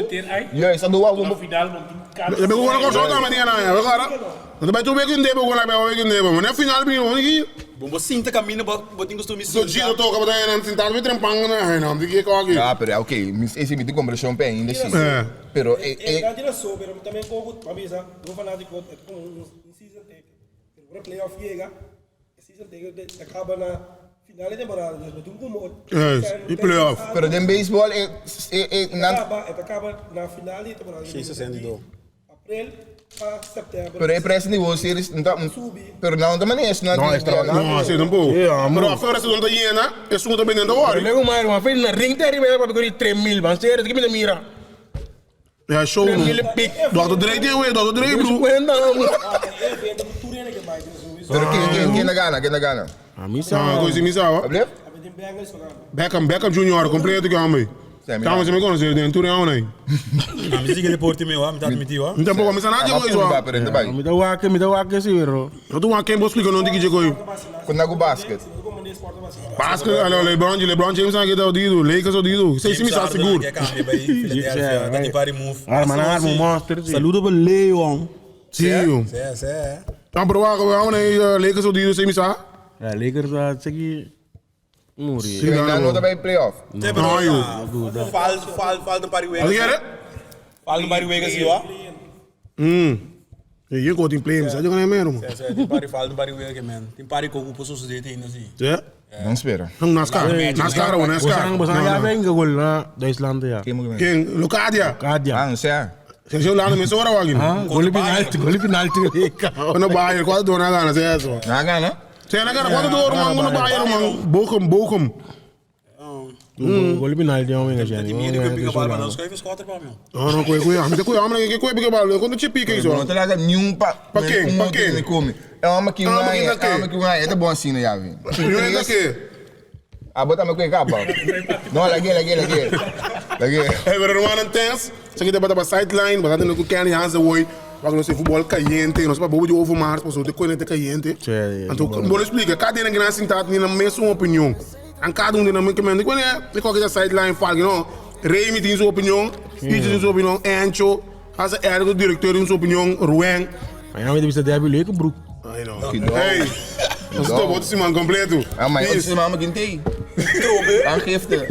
S7: Yes, ando wa
S9: Na final, não tem cara.
S3: Eu pego uma coisa da manhã, né? Agora. Não vai tu ver que ndebo, agora vai ver que ndebo. Mas no final, bem, onde que
S8: Bom, você sinta caminho, bo tem costume
S3: So Gino toca para dar sentado me trempando, né? Não, de que aqui.
S7: Ah, pero ok, esse me tem compressão pé ainda sim.
S3: É.
S7: Pero e
S5: E
S7: e
S5: dat is zo, pero também como avisa, vou falar de é como um season ticket. Pero o playoff chega, season ticket acaba na final de temporada, dus we doen como
S3: É, e playoff.
S7: pero den baseball e e e nan
S5: Acaba, acaba na final de temporada.
S8: 62.
S5: April para setembro.
S7: pero e preço de World Series não tá pero não da maneira não
S6: Não, extravagante.
S3: Não, assim não pô. Pero a fora se não tá llena, é só também dentro da hora.
S6: Lego mais uma vez na ring terri vai para pegar 3 mil, man serio, que me mira.
S3: É show.
S6: 3 mil pic.
S3: Dr. Dre tem o Dr. Dre, bro.
S6: 50.
S5: evento turene que vai, sowieso.
S7: Pero quem quem quem na gana, quem na gana.
S6: A mim
S3: Ah,
S6: sabe.
S3: coisa me sabe.
S7: Ablef?
S5: Tem Bengals jogando.
S3: Beckham, Beckham Jr. completo que homem. Tá, mas me conhece, dentro não, né?
S8: Ah, me siga deporte meu, ah, me dá admitir, ó.
S3: Então, pô, mas nada de coisa.
S7: Mas pero ainda vai.
S6: Me dá waque, me dá waque sim, bro.
S3: Eu tô aqui, vou explicar não de que coisa.
S7: Com nago basket.
S3: Basket, olha, LeBron, LeBron James aqui tá o dedo, Lakers o dedo. Sei se me sabe seguro.
S6: Ah, mano, arma, monster.
S8: Saludo para Leon.
S3: Sim.
S8: Sim, sim.
S3: Tá, pero vamos aí, Lakers o dedo, sei me sabe.
S6: Ja, Lakers, ah, segui. Muri.
S3: Sí,
S7: Nan no ta bay playoff.
S3: No, yo.
S8: Fal, fal, falta un par di
S3: Wat
S8: wega.
S3: kere?
S8: Falta un par di wega, si, wa?
S3: Je komt in play, sa je kan meer man.
S8: Sí, tin par di, falta un par di wega, man. Tin par di kos ku sosodé ainda, si.
S3: Ja.
S7: Ban spera.
S3: NASCAR, NASCAR, o NASCAR.
S6: Bosan, bosan ya venga gol na Duitsland ya.
S7: Ken mo kimen?
S3: Ken, Locadia.
S6: Kadia.
S7: Ah, no sea.
S3: Se Holanda me sobra wagin.
S6: Ah, gol penalti, gol penalti.
S3: Ono Bayern, quanto dona gana, se eso.
S7: Na gana?
S3: Se na gana, quanto dona man, ono Bayern man. Bochum, Bochum.
S6: Gol penalti homem, gente.
S8: Tin miedo ku e pika bal, ma no schuif is kwater pa, man.
S3: No, no, koe, koe, amte koe, amte koe, koe, koe, koe, koe, pique
S7: No
S3: zo.
S7: te laga ni un pa.
S3: Pa ken? Pa ken?
S7: Me come. É uma que um
S3: Ah, maar
S7: é,
S3: que
S7: é uma que um é, é bom assim, né, Javi?
S3: Nu is que.
S7: Ah, bota me capa. No, lagi, lagi, lagi. Lagi.
S3: Hey, we runnen een tens. Ze gaan bij de sideline, we gaan ook Kenny Hansen hoor. We gaan onze voetbal caliente, nos pa bobo de overmaars, maar zo de koning te caliente. En toen moet explicar, cada een gran sintat ni na mesma opinião. En cada um de na mesma ik weet niet, ik ook de sideline val, you know. Remy tem sua opinião, Ichi tem sua opinião, Encho, als er de directeur tem sua opinião, Rueng.
S6: Maar ja, weet je, dat leuke broek.
S3: I know. Hey, dat is top, wat is die man completo.
S7: Ah, maar het is mama que tem. Aangifte.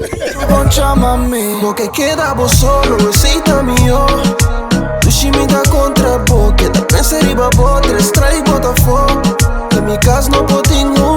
S1: Concha mami
S2: No ke keda bo solo, esey ta mihó. Dushi mi ta kontra bo, keda pensa riba bo, tres strike bota afó. Den mi kas no por tin un.